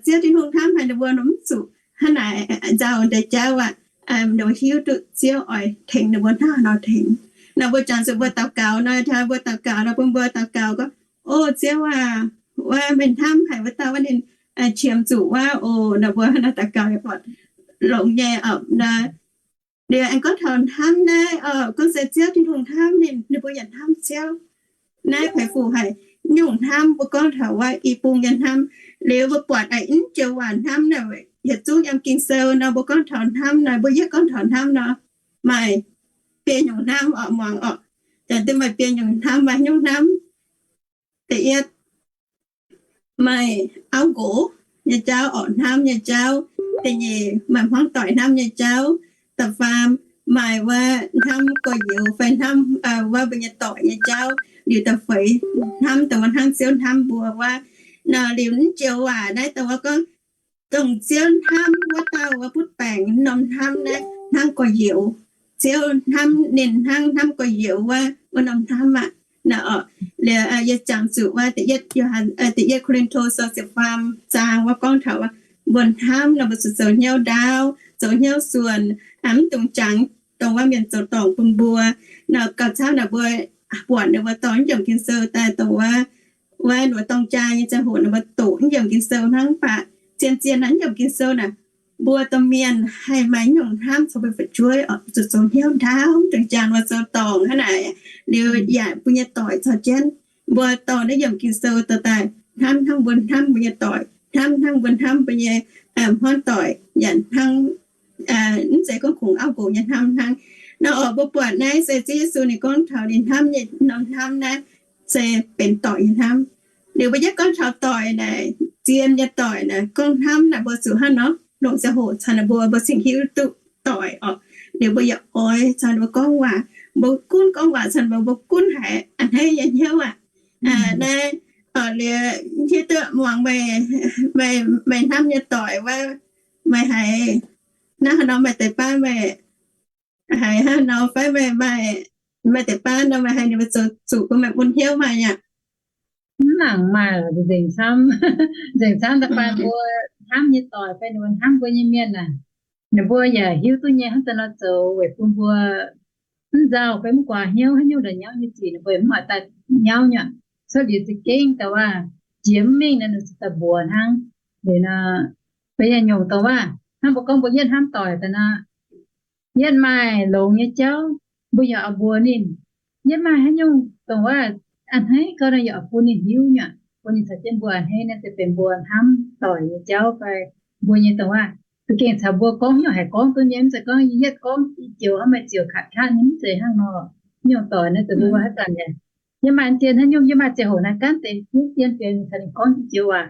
Ziouv Tin-Hungh hnamv haic ninh mbuo nor, mv zuqc hnangv naaic nzauh ndeic jauv aqv. Ninh mbuo hiuv duqv Ziouv oix tengx ninh mbuo hnangv haaix nor tengx. Nor mbuo jangx zuqc mbuo daux gaux nor, taux mbuo daux gaux nor, bun mbuo daux gaux gorngv, O Ziouv aah, wuov meih hnamv haic wuov dauh wuov, ninh qiemx zuqc wuov oc. Nor mbuo hnangv naaiv daux gaux yaac buatc longx nyei oc. Liuz aengx gorngv taux hnamv naaiv oc, gorngv se Ziouv Tin-Hungh hnamv ninh, ninh mbuo yaac hnamv Ziouv. Naaiv haiz fuc haic. Nyungc hnamv mbuo gorngv taux wuov i bung nyei hnamv. Liuz mbuo buatc a'hneiv joux waac hnamv naaic, yietc zungv yiem Ging-Sou nor, mbuo gorngv taux hnamv nor, mbuo yietv gorngv taux hnamv nor, maaih biei nyungc hnamv oc, muangx oc. Daaih maaih biei nyungc hnamv, maaih nyungc hnamv. Da'yietv, maaih auv nqox nyei jauv oc, hnamv nyei jauv. Da'nyeic, maaih hmuangv doic hnamv nyei jauv. Da'faam, maaih wuov hnamv gorx-youz fai hnamv wuov mbuo nyei doic nyei jauv. Liuz da'feix, hnamv dongh wuov hnangv Ziouv hnamv mbuo wuov. Nor liuz naaiv joux waac naaiv dongh wuov gorngv, dongh Ziouv hnamv wuov dauh wuov butv baengc norm hnamv naaiv hnangv gorx-youz. Ziouv hnamv ninh hnangv hnamv gorx-youz wuov, wuov norm hnamv aqv. Nor oc, liuz yie jangx zuqc wuov da'yietv Yo^han, da'yietv Ko^lin^to sou ziepc faam zaang wuov gorngv taux wuov, mbuo hnamv nor mbuo zuqc zoux hnyouv ndaauv, zoux hnyouv suonc, mv dungx jangx dongh wuov mienh zoux dorngc bun mbuo. Nor gauh camv naaic mbuo buatc ninh mbuo dorh naaiv yiemc Ging-Sou daaih dongh wuov, wuov ninh mbuo dorng jaa nyei ziangh hoc ninh mbuo doqc naaiv yiemc Ging-Sou hnangv. Mv baac zien-zien naaiv yiemc Ging-Sou naaic, mbuo domh mienh haih maaih nyungc hnamv caux mbuo fu'jueiv oc, zuqc zoux hnyouv ndaauv, dongh jaa mbuo zoux dorngc hnangv naaic, liuz yaac mbuo nyei doic caux jienv, mbuo dorh naaiv yiemc Ging-Sou dorh daaih hnamv hnangv mbuo hnamv mbuo nyei doic, hnamv hnangv mbuo hnamv mbuo nyei hmuangv doic, yaac hnangv, mv zeiz gorngv kungx auv nqox nyei hnamv hnangv. Nor oc, mbuo buatc naaiv se Ziouv Yesu ninh gorngv taux ninh hnamv nyei norm hnamv naaiv se benx doic nyei hnamv. Liuz mbuo yaac gorngv taux doic naaic, zien nyei doic naaic, gorngv hnamv naaic mbuo zuqc hnangv nor, longc ziangh hoc caux ninh mbuo, mbuo cingx hiuv duqv doic oc. Liuz mbuo yaac oix caux ninh mbuo gorngv waac, mbuo gunv gorngv waac caux ninh mbuo, mbuo gunv haiz a'hneiv nyei hnyouv aqv. Naaiv, liuz hiuv duqv muangx meih, meih hnamv nyei doic wuov, meih haiz naaiv haaix nor, meih deix baav meih haiz hnangv nor fai meih maaih, meih deix baav nor meih haiz ninh mbuo zoux zuqc bun meih mun hnyouv maaih aqv? Mv nangc maaih lorqc, nzengc camv, nzengc camv da'faanh mbuo hnamv nyei doic fai ninh mbuo hnamv mbuo nyei mienh naaic, ninh mbuo yaac hiuv duqv nyei hnangv daaih nor zoux weic bun mbuo mv nzauh fai mv guaax hnyouv, haaix nyungc ndongc nyauv nyei sic ninh mbuo yaac mv oix daaih nyauv nyei. Cuotv liuz za'gengh daaih waac jiex mv mingh nor, ninh ziouc daaih mbuox hnangv. Liuz nor, fai yaac nyungc dongh waac hnangv mbuo gorngv mbuo yietv hnamv doic daaih nor, yietv maaih longx nyei jauv, mbuo yaac oix mbuox ninh. Yietv maaih haaix nyungc dongh waac a'hneiv gau nor, yaac oix bun ninh hiuv nyei, bun ninh caux jienv mbuo a'hneiv. Naaiv se benx mbuo hnamv doic nyei jauv fai mbuo nyei dongh waac za'gengh caux mbuo gorngv nyungc haic gorngv duqv nyei, mv zeiz gorngv yietv gorngv i joux hnangv meih ziouc katc katv nyei, mv zeiz hnangv nor. Nyungc doic naaiv ziouc mbuo haaix zanc yaac yietv maaih dien haaix nyungc, yietv maaih ziangh hoc naaiv gaanv deix hiuv dien dien caux ninh gorngv i joux waac,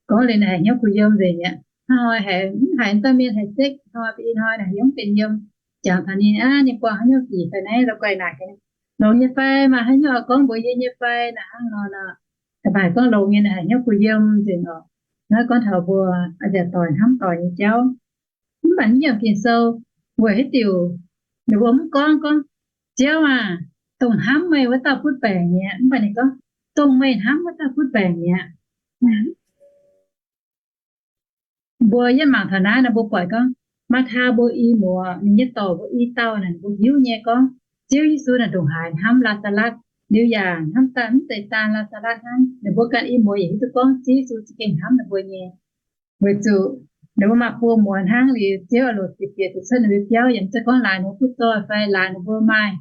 gorngv liuz ninh haiz hnyouv kuh yiem nzengc mi'aqv. Hnoi haiz, mv haiz dauh mienh haiz sekv, hnoi ba'gi hnoi ninh haiz hnyouv mv benx yiem. Jangx taux ninh aqv, ninh buangh haaix nyungc sic fai naaiv, la'guaih naaic longx nyei fai, maaih haaix nyungc oix gorngv mbuox yie nyei fai naaic hnangv nor nor. Da'faanh gorngv longx nyei naaic haaix nyungc kuh yiem nzengc oc. Naaiv gorngv taux mbuo nziaauc doic hnamv doic nyei jauv. Mv baac naaiv yiemc Ging-Sou weic haaix diuc ninh mbuo mv gorngv gorngv, Ziouv aah, dongh hnamv meih wuov dauh butv baengc mi'aqv. Mv baac ninh gorngv, Dongh meih hnamv wuov dauh butv baengc mi'aqv. Mbuo yietv mangc taux naaiv nor, mbuo buatc gorngv Matv^taai mbuo i muoz, ninh nyei dorc mbuo i dauh naaic, ninh mbuo hiuv nyei gorngv Ziouv Yesu naaic ndongc haaix hnamv Laa^saa^latv, liuz yaac hnamv daaih mv zeiz daan Laa^saa^latv hnangv. Ninh mbuo ganh i muoz yaac hiuv duqv gorngv Ziouv Yesu za'gengh hnamv ninh mbuo nyei. Weic zuqc ninh mbuo maaih buo muoz hnangv, liuz Ziouv aah loc ziec bieqc zuqc cuotv ninh mbuo biauv, yaac mv zeiz gorngv laaix ninh mbuo butv zoih fai laaix ninh mbuo maaih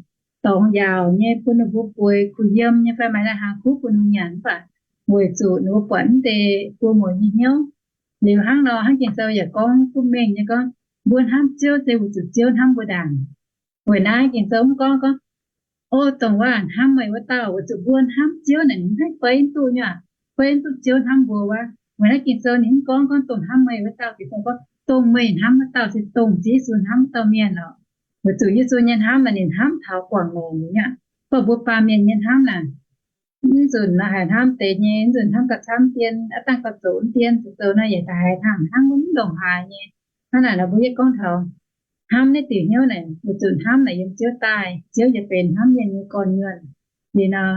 dorngx yaauc nyei bun ninh mbuo bueix kuh yiem nyei fai maaih naaiv hnaangx kuv bun ninh nyanc, mv baac weic zuqc ninh mbuo buatc mv deix buo muoz nyei hnyouv. Liuz hnangv nor, hnangv Ging-Sou yaac gorngv duqv mengh nyei gorngv, mbuo hnamv Ziouv se weic zuqc Ziouv hnamv mbuo ndaangc. Weic naaiv Ging-Sou mv gorngv gorngv, O dongh waac hnamv meih wuov dauh, weic zuqc mbuo hnamv Ziouv naaic ninh mv haih beiv duqv nyei aqv, beiv duqv Ziouv hnamv mbuo wuov. Weic naaiv Ging-Sou ninh mv gorngv gorngv dongh hnamv meih wuov dauh, Ging-Sou gorngv dongh meih hnamv wuov dauh se dongh Ziouv Yesu hnamv wuov dauh mienh oc. Weic zuqc Yesu nyei hnamv naaic ninh hnamv taux guangc longx nyei aqv. Gorngv mbuo baamh mienh nyei hnamv naaic, mv nzunc naaic haiz hnamv deix nyei, mv nzunc hnamv gauh camv dien, aav dangh gauh zoux dien, zoux zoux naaic yaac haiz hnangv mv ndongc haaix nyei. Hnangv naaic nor mbuo yie gorngv taux hnamv naaiv diuc hnyouv naaic, weic zuqc hnamv naaic yiem Ziouv daaih, Ziouv yaac benx hnamv mienh nyei gorn-nyuonh. Liuz nor,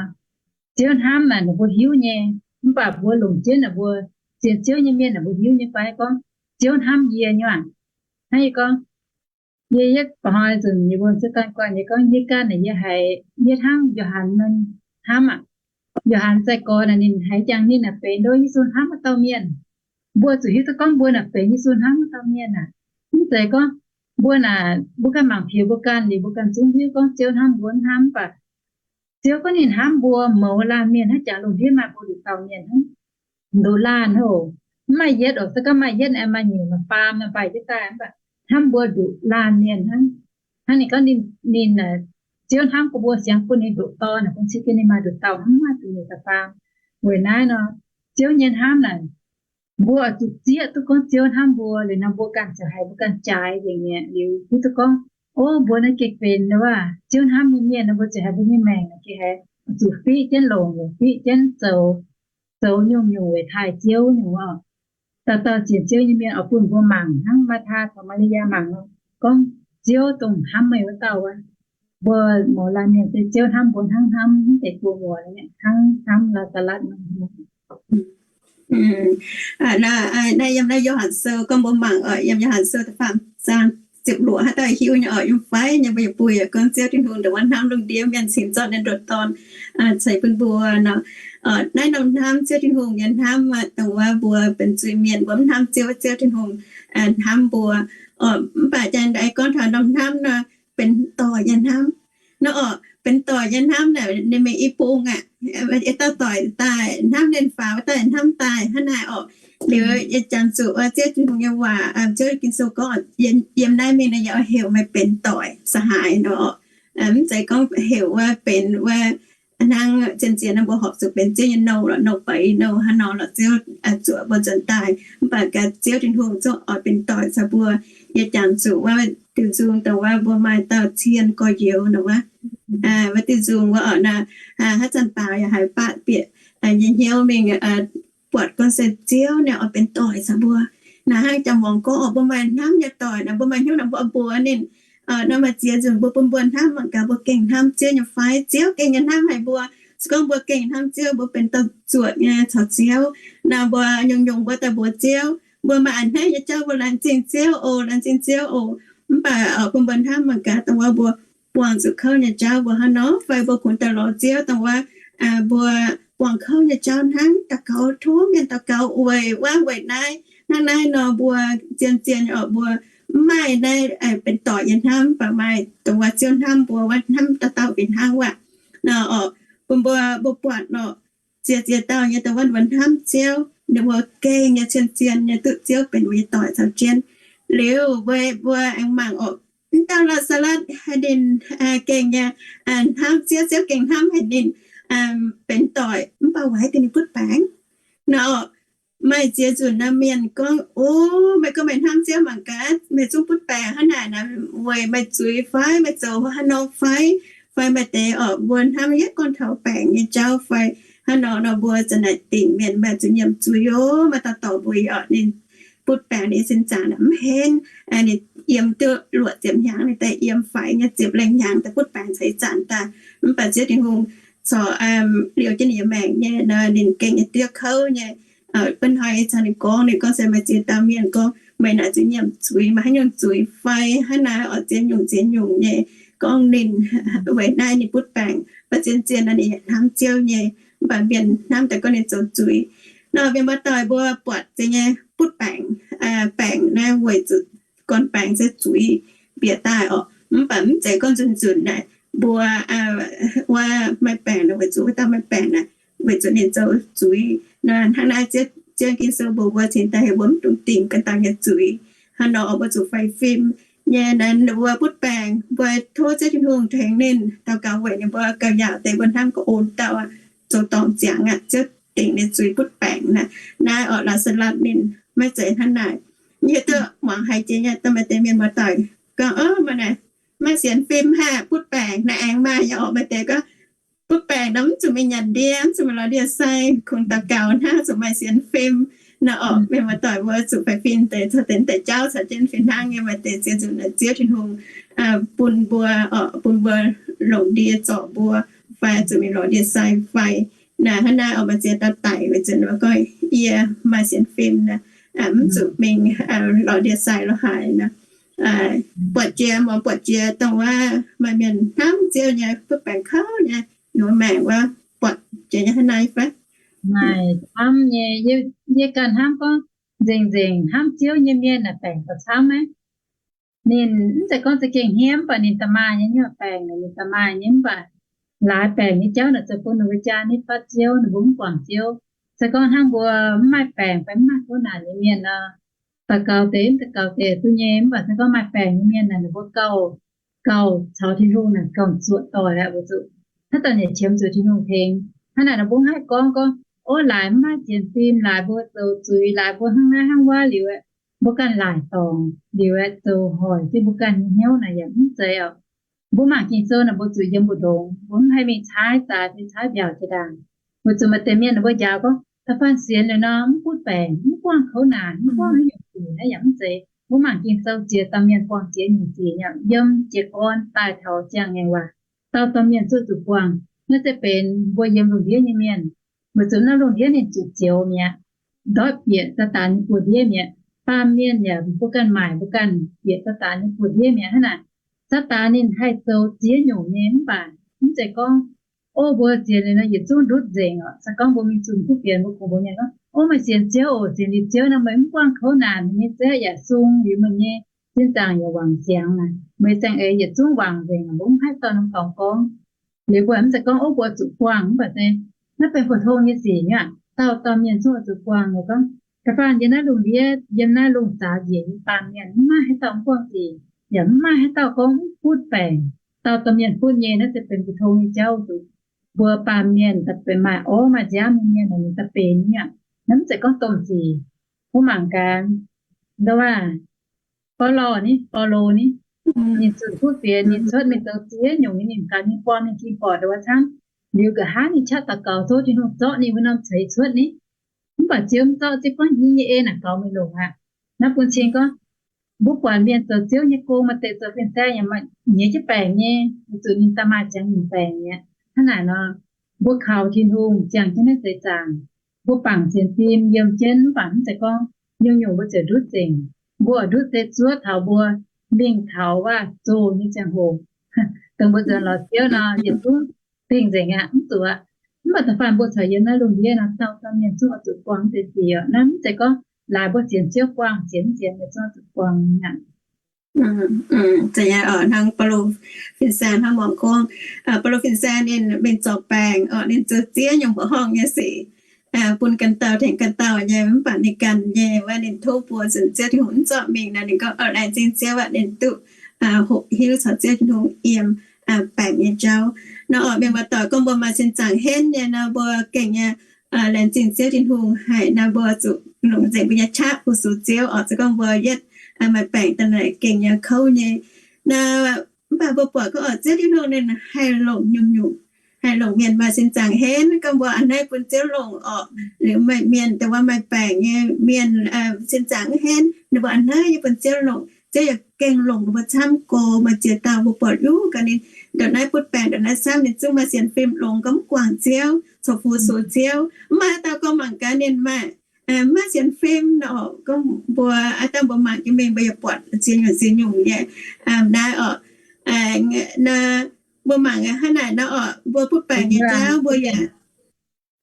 Ziouv hnamv naaic ninh mbuo hiuv nyei, mv baac mbuo longc jienv naaic mbuo sienx Ziouv nyei mienh naaic mbuo hiuv nyei fai gorngv Ziouv hnamv yie nyei aqv. Hnangv yie gorngv, yie yietv ba'hnoi nzunc yie mbuo Ziouv ganh guanh yie gorngv yie ganh naaic yie haiz yie hnangv Yo^han hnamv aqv. Yo^han sai-gorx naaic ninh haiz jangx ninh naaic benx ndoqv Yesu hnamv wuov dauh mienh. Mbuo zuqc hiuv duqv gorngv mbuo naaic benx Yesu hnamv wuov dauh mienh aac. Mv zeiz gorngv mbuo naaic mbuo ganh mangc piex mbuo ganh liuz mbuo ganh zungv hiuv gorngv Ziouv hnamv mbuo hnangv. Mv baac Ziouv gorngv ninh hnamv mbuo mouz laanh mienh hnangv, jangx lungh ndiev maaih mbuo nduqc dauh mienh hnangv, nduqc laanh hov, mv maaih yietv oc. Se gorngv maaih yietv aengx maaih nyeic maaih faam nor mbaih jienv daaih, mv baac hnamv mbuo nduqc laanh mienh hnangv. Hnangv ninh gorngv ninh, ninh, Ziouv hnamv gorngv mbuo siangx bun ninh nduqc Dorn naaic, bun cing jienv ninh maaih nduqc dauh hnangv, maaih zuqc nyeic dauh faam. Weic naaiv nor, Ziouv nyei hnamv naaic, mbuo oix zuqc zieqv duqv gorngv Ziouv hnamv mbuo liuz nor, mbuo ganh ziouc haiz mbuo ganh jaaix nzengc mi'aqv. Liuz hiuv duqv gorngv, o, mbuo naaiv gengh benx waac Ziouv hnamv nyei mienh nor, mbuo ziouc haiz mbuo nyei maengc gengh haiz zuqc fiqv jienv longc, fiqv jienv zoux, zoux nyungc-nyungc weic taaih Ziouv nyungc oc. Dauh dauh sienx Ziouv nyei mienh oix bun mbuo mangc hnangv Maa^taa caux Maa^li^yaa mangc nor, gorngv Ziouv dongh hnamv meih wuov dauh wuov. Mbuo mouz laanh mienh se Ziouv hnamv mbuo hnangv hnamv mv deix buo muoz, hnangv hnamv Laa^saa^latv nor. Naaiv yiem naaiv Yo^han Sou gorngv mbuo mangc oc, yiem Yo^han Sou da'faam zaang ziepc luoqc haaix dauh hiuv nyei oc, yiem fai nyei mbuo yietc buic gorngv Ziouv Tin-Hungh ndongc wuov hnamv lungh ndiev mienh cingx zorqv ninh nduqc dorn ceix bun mbuo nor. Naaiv norm hnamv Ziouv Tin-Hungh nyei hnamv aqv, dongh wuov mbuo benx zuiz-mienh mbuo mv hnamv Ziouv, Ziouv Tin-Hungh hnamv mbuo. Mv baac jang daaih gorngv taux norm hnamv nor, benx doic nyei hnamv. Nor oc, benx doic nyei hnamv naaic ninh mingh i bung aqv. Yietc dauh doic daaih hnamv ninh faaux, wuov dauh hnamv daaih hnangv naaic oc. Liuz yie jangx zuqc wuov Ziouv Tin-Hungh nyei waac, Ziouv Ging-Sou gorngv yiem naaiv mingh nor yie oix heuc meih benx doic สหาย nor oc. Mv zeiz gorngv heuc wuov benx wuov hnangv zien-zien nor mbuo horpc zuqc benx Ziouv nyei nouh lorqc, nouh beiz nouh hnangv nor lorqc, Ziouv zuoqc mbuo nzuonx daaih. Mv baac gaax Ziouv Tin-Hungh zungv oix benx doic caux mbuo. Yie jangx zuqc wuov diuh nzung dongh wuov mbuo maaih dauh cien gorx-youz nor wuov, wuov diuh nzung wuov oc naaic, haaix zanc baaux yaac haiz baav bieqc nyei hnyouv mingh buatc gorngv se Ziouv ninh oix benx doic caux mbuo. Naaic hnangv jangx muangx gorngv oc, mbuo maaih hnamv nyei doic naaic, mbuo maaih hnyouv naaic mbuo oix mbuox ninh. Nor maaih ziex nzunc mbuo bun mbuo hnamv mangc gaax mbuo gengh hnamv Ziouv nyei fai, Ziouv gengh nyei hnamv haic mbuo. Se gorngv mbuo gengh hnamv Ziouv, mbuo benx dauh zuoqc nyei caux Ziouv nor, mbuo nyungc-nyungc mbuo daaih mbuox Ziouv, mbuo maaih a'hneiv nyei jauv mbuo laengz zingh Ziouv oc, laengz zingh Ziouv oc. Mv baac bun mbuo hnamv mangc gaax dongh wuov mbuo buangh zuqc kouv nyei jauv mbuo hnangv nor, fai mbuo kungx daaih lorz Ziouv dongh wuov mbuo buangh kouv nyei jauv hnangv, daux gaux tov mienh daux gaux weic wuov weic naaiv. Hnangv naaiv nor mbuo zien-zien oc, mbuo mv maaih naaiv benx doic nyei hnamv, mv baac maaih dongh wuov Ziouv hnamv mbuo, wuov hnamv dauh dauh fih hnangv wuov. Nor oc, bun mbuo, mbuo buatc nor, ziex ziex dauh nyei dongh wuov mbuo hnamv Ziouv, ninh mbuo gengh nyei cien-zien nyei duqv Ziouv benx mbuo nyei doic caux jienv. Liuz mbuo, mbuo aengx mangc oc, mv dauh Laa^saa^latv ninh gengh nyei hnamv Ziouv, Ziouv gengh hnamv haic ninh benx doic, mv baac weic haaix diuc ninh butv baengc? Nor, maaih ziex nzunc naaiv mienh gorngv, O, meih gorngv meih hnamv Ziouv mangc gaax, meih zungv butv baengc hnangv naaic naaic, weic meih zuiz fai, meih zoux haaix nor fai, fai maaih deix oc mbuo hnamv yietv gorngv taux baengc nyei jauv fai hnangv nor nor mbuo za'naaic dingc mienh maaih zuqc nyiemc zuiz oc, maaih dauh dorc mbuo oc ninh butv baengc ninh sin zaangc mv henv, ninh yiem duqv luoqc ziepc hnyangx, ninh daaih yiem faix nyei ziepc lengh hnyangx daaih butv baengc caux ih zanc daaih. Mv baac Ziouv Tin-Hungh corc liouh jienv ninh nyei maengc nyei nor, ninh gengh nyei diev kouv nyei. Gunv hnoi caux ninh gorngv, ninh gorngv se maaih ziex dauh mienh gorngv, Meih naaic zuqc nyiemc zuiz, maaih haaix nyungc zuiz fai hnangv naaiv oc, ziex nyungc ziex nyungc nyei. Gorngv ninh weic naaiv ninh butv baengc, mv baac zien-zien nor ninh yaac hnamv Ziouv nyei. Mv baac mienh hnamv daaih gorngv ninh zoux zuiz. Nor mienh muoz-doic mbuo buatc ziex nyei butv baengc, baengc naaiv weic zuqc gorn-baengx se zuiz bieqc daaih oc. Mv baac mv zeiz gorngv nzunc nzunc naaic mbuo wuov maaih baengc naaic weic zuqc wuov dauh maaih baengc naaic weic zuqc ninh zoux zuiz. Nor hnangv naaiv Ziouv Ging-Sou mbuox mbuo cingx daaih heuc mbuo mv dungx dingc ganh dauh nyei zuiz. Hnangv nor mbuo zuqc faix fim nyei. Naaiv mbuo butv baengc, mbuo tov Ziouv Tin-Hungh tengx ninh, daux gaux weic ninh mbuo gauh yaauc deix mbuo hnamv ga'on dauh aqv, zoux dorngc ziangx aqv, Ziouv dingc ninh zuiz butv baengc naaic. Naaiv oc Laa^saa^latv ninh maiv zeiz hnangv naaic. Yie hiuv duqv muangx haiz jiex nyei, dongh maaih deix mienh muoz-doic gorngv, O, maaih naaic, maaih sienx fim haah, butv baengc naaic. Aengx maaih nyei oc, maaih deix gorngv butv baengc nor mv zuqc mingh nyanc ndie, mv zuqc mingh lorz ndie-sai, kungx daux gaux hnangv, zuqc maaih sienx fim. Nor oc mienh muoz-doic mbuo zuqc faix fim deix, caux deix deix jauv caux jienv fih hnangv nyei. Maaih deix ziex nzunc naaic Ziouv Tin-Hungh bun mbuo, bun mbuo longc ndie zorc mbuo, fai zuqc mingh lorz ndie-sai fai. Naaiv hnangv naaiv oc, maaih ziex dauh daic weic zuqc ninh mbuo gorngv, Yie maaih sienx fim naaic, mv zuqc mingh lorz ndie-sai lorz haaix nor. Buatc jiex, muangx buatc jiex dongh wuov maaih mienh hnamv Ziouv nyei butv baengc kouv nyei, ninh mbuo maengc wuov buatc jiex nyei hnangv naaiv fai? Maaih camv nyei. Yie ganh hnamv gorngv nzengc nzengc hnamv Ziouv nyei mienh naaic baengc gauh camv maiv? Ninh mv zeiz gorngv za'gengh hniev, mv baac ninh da'maaih nyei, nyungc baengc naaic ninh da'maaih nyei. Mv baac laaix baengc nyei jauv naaic zoux bun ninh mbuo jaa nitv fatv Ziouv, ninh mbuo mv guangc Ziouv. Se gorngv hnangv mbuo mv maaih baengc fai mv maaih kouv naanc nyei mienh nor, daux gaux deix mv daux gaux deix duqv nyei. Mv baac se gorngv maaih baengc nyei mienh naaic ninh mbuo gauh, gauh caux Tin-Hungh naaic gauh zuoqc doic aqv, weic zuqc haaix dauh nyei qiemx zuqc Tin-Hungh tengx. Hnangv naaic nor mbuo mv haih gorngv, gorngv, Ov, laaix mv maaih sienx fim, laaix mbuo zoux zuiz, laaix mbuo hnangv naaiv hnangv wuov liuz aeqv, mbuo ganh laaic dorngc liuz aeqv, zoux hoic jienv mbuo ganh nyei hnyouv naaic yaac mv zeiz oc. Mbuo mangc Ging-Sou naaic mbuo zuqc yiem mbu'ndongx, mbuo mv haih mingh caaiv zaaix fai caaiv mbiaauc jiex ndaangc. Weic zuqc maaih deix mienh ninh mbuo njaaux gorngv, Da'faanh sienx liuz nor mv butv baengc, mv buangh kouv naanc, mv buangh haaix nyungc sic, naaiv yaac mv zeiz. Mbuo mangc Ging-Sou ziex dauh mienh buangh ziex nyungc sic, yiem jiez gorn daaih taux ziangh ngaengc waac, dauh dauh mienh zuqv zuqc buangh. Naaiv se benx mbuo yiem lungh ndiev nyei mienh. Weic zuqc naaiv lungh ndiev ninh zuqc zioux mi'aqv, ndoiv bieqc Saadaan nyei buoz-ndiev mi'aqv. Baamh mienh yaac mbuo ganh maaic, mbuo ganh bieqc Saadaan nyei buoz-ndiev mi'aqv hnangv naaic. Saadaan ninh haih zoux ziex nyungc nyei mv baac mv zeiz gorngv, o, mbuo sienx liuz nor yietc zungv ndutv nzengc oc. Se gorngv mbuo mingh zunh kuv fienx, mbuo kungx mbuox mienh gorngv, o, meih sienx Ziouv oc, sienx liuz Ziouv nor meih mv buangh kouv naanc, meih nyei za'eix yaac sung, liuz meih nyei sin zaangc yaac wangc siangx naaic, meih saeng-eix yietc zungv wangc nzengc, mbuo mv haih dorh norm dorngx gorngv. Liuz mbuo mv zeiz gorngv, o, mbuo zuqc buangh, mv baac se naaiv benx pou-tong nyei sic nyei aqv. Dauh dauh mienh zungv oix zuqc buangh. Mbuo gorngv da'faanh yiem naaiv lungh ndiev, yiem naaiv lungh zaux njiec nyei baamh mienh mv maaih haaix dauh mv buangh sic, yaac mv maaih haaix dauh gorngv mv butv baengc. Dauh dauh mienh butv nyei, naaiv se benx pou-tong nyei jauv zuqc mbuo baamh mienh daaih benx maaih orv maaih nziaamv nyei mienh, ninh daaih benx nyei aqv. Naaiv mv zeiz gorngv domh sic. Mbuo mangc gaax, ndau wuov, Baulo ni, Baulo ni, ninh zunh kuv fienx, ninh cuotv mingh zoux ziex nyungc nyei, ninh ganh nyei buang ninh ging borqc ndau wuov camv. Liuz nqa'haav ninh qaqv daux gaux tov Tin-Hungh zorqv ninh wuov norm ceix cuotv ni. Mv baac Ziouv mv zorqv, Ziouv gorngv, yie nyei ei naaic gaux meih longc aqv. Naaiv bun cing gorngv, mbuo buatc mienh zoux Ziouv nyei gong maaih deix zoux fin-saeng yaac maaih nyiex jienv baengc nyei, weic zuqc ninh daaih maaih ziangx nyungc baengc mi'aqv. Hnangv naaic nor, mbuo kaux Tin-Hungh ziangh jienv naaiv seix zaangc, mbuo bangc sienx fim yiem jienv mv baac mv zeiz gorngv nyungc-nyungc mbuo ziouc ndutv nzengc. Mbuo oix ndutv se zuov taux mbuo mingh taux waac-zoh nyei ziangh hoc, dongh mbuo nzuonx lorz Ziouv nor, yietc zungv dingh nzengc aqv, mv zuqc aqv. Mv baac da'faanh mbuo corc yiem naaiv lungh ndiev nor, dauh dauh mienh zungv oix zuqc buangh deix sic oc. Naaiv mv zeiz gorngv laaix mbuo sienx Ziouv buangh, sienx mv sienx, mienh zungv oix zuqc buangh aqv. Hnangv Baulo fin-saeng hnangv muangx gorngv, Baulo fin-saeng ninh mingh zorc baengc oc, ninh zoux ziex nyungc mbuoqc horngh nyei sic bun ganh dauh tengx ganh dauh nyei, mv baac ninh ganh nyei wuov ninh tov mbuo nzunc Ziouv Tin-Hungh mv zorqv mingh nor, ninh gorngv laengz zingh Ziouv aqv, ninh duqv hoqc hiuv caux Ziouv Tin-Hungh yiem baengc nyei jauv. Nor oc, mienh muoz-doic, gorngv mbuo maaih sin zaangc henv nyei nor, mbuo gengh nyei laengz zingh Ziouv Tin-Hungh haic nor, mbuo zuqc longc nzengc mbuo nyei qaqv fu-sux Ziouv oc. Se gorngv mbuo yietv maaih baengc daaih naaic gengh nyei kouv nyei nor, mv baac mbuo buatc gorngv oc, Ziouv Tin-Hungh ninh haih longc nyungc-nyungc, haih longc mienh maaih sin zaangc henv. Gorngv mbuo a'hneiv bun Ziouv longc oc, liuz maaih mienh dongh wuov maaih baengc nyei mienh sin zaangc mv henv, ninh mbuo a'hneiv nyei bun Ziouv longc, Ziouv yaac gengh longc ninh mbuo camv. Gorx maaih ziex dauh mbuo buatc yungv gaax ninh ndongc naaiv butv baengc, ndongc naaiv camv, ninh zungv maaih sienx fim longx gorngv mv guangc Ziouv, corc fu-sux Ziouv. Mv maaih haaix dauh gorngv mangc gaax ninh maaih mv maaih sienx fim nor, gorngv mbuo aav dangh mbuo mangc jienv mingh mbuo yaac buatc ziex nyungc ziex nyungc nyei naaiv oc. Mbuo mangc hnangv naaic nor oc, mbuo butv baengc nyei jauv mbuo yaac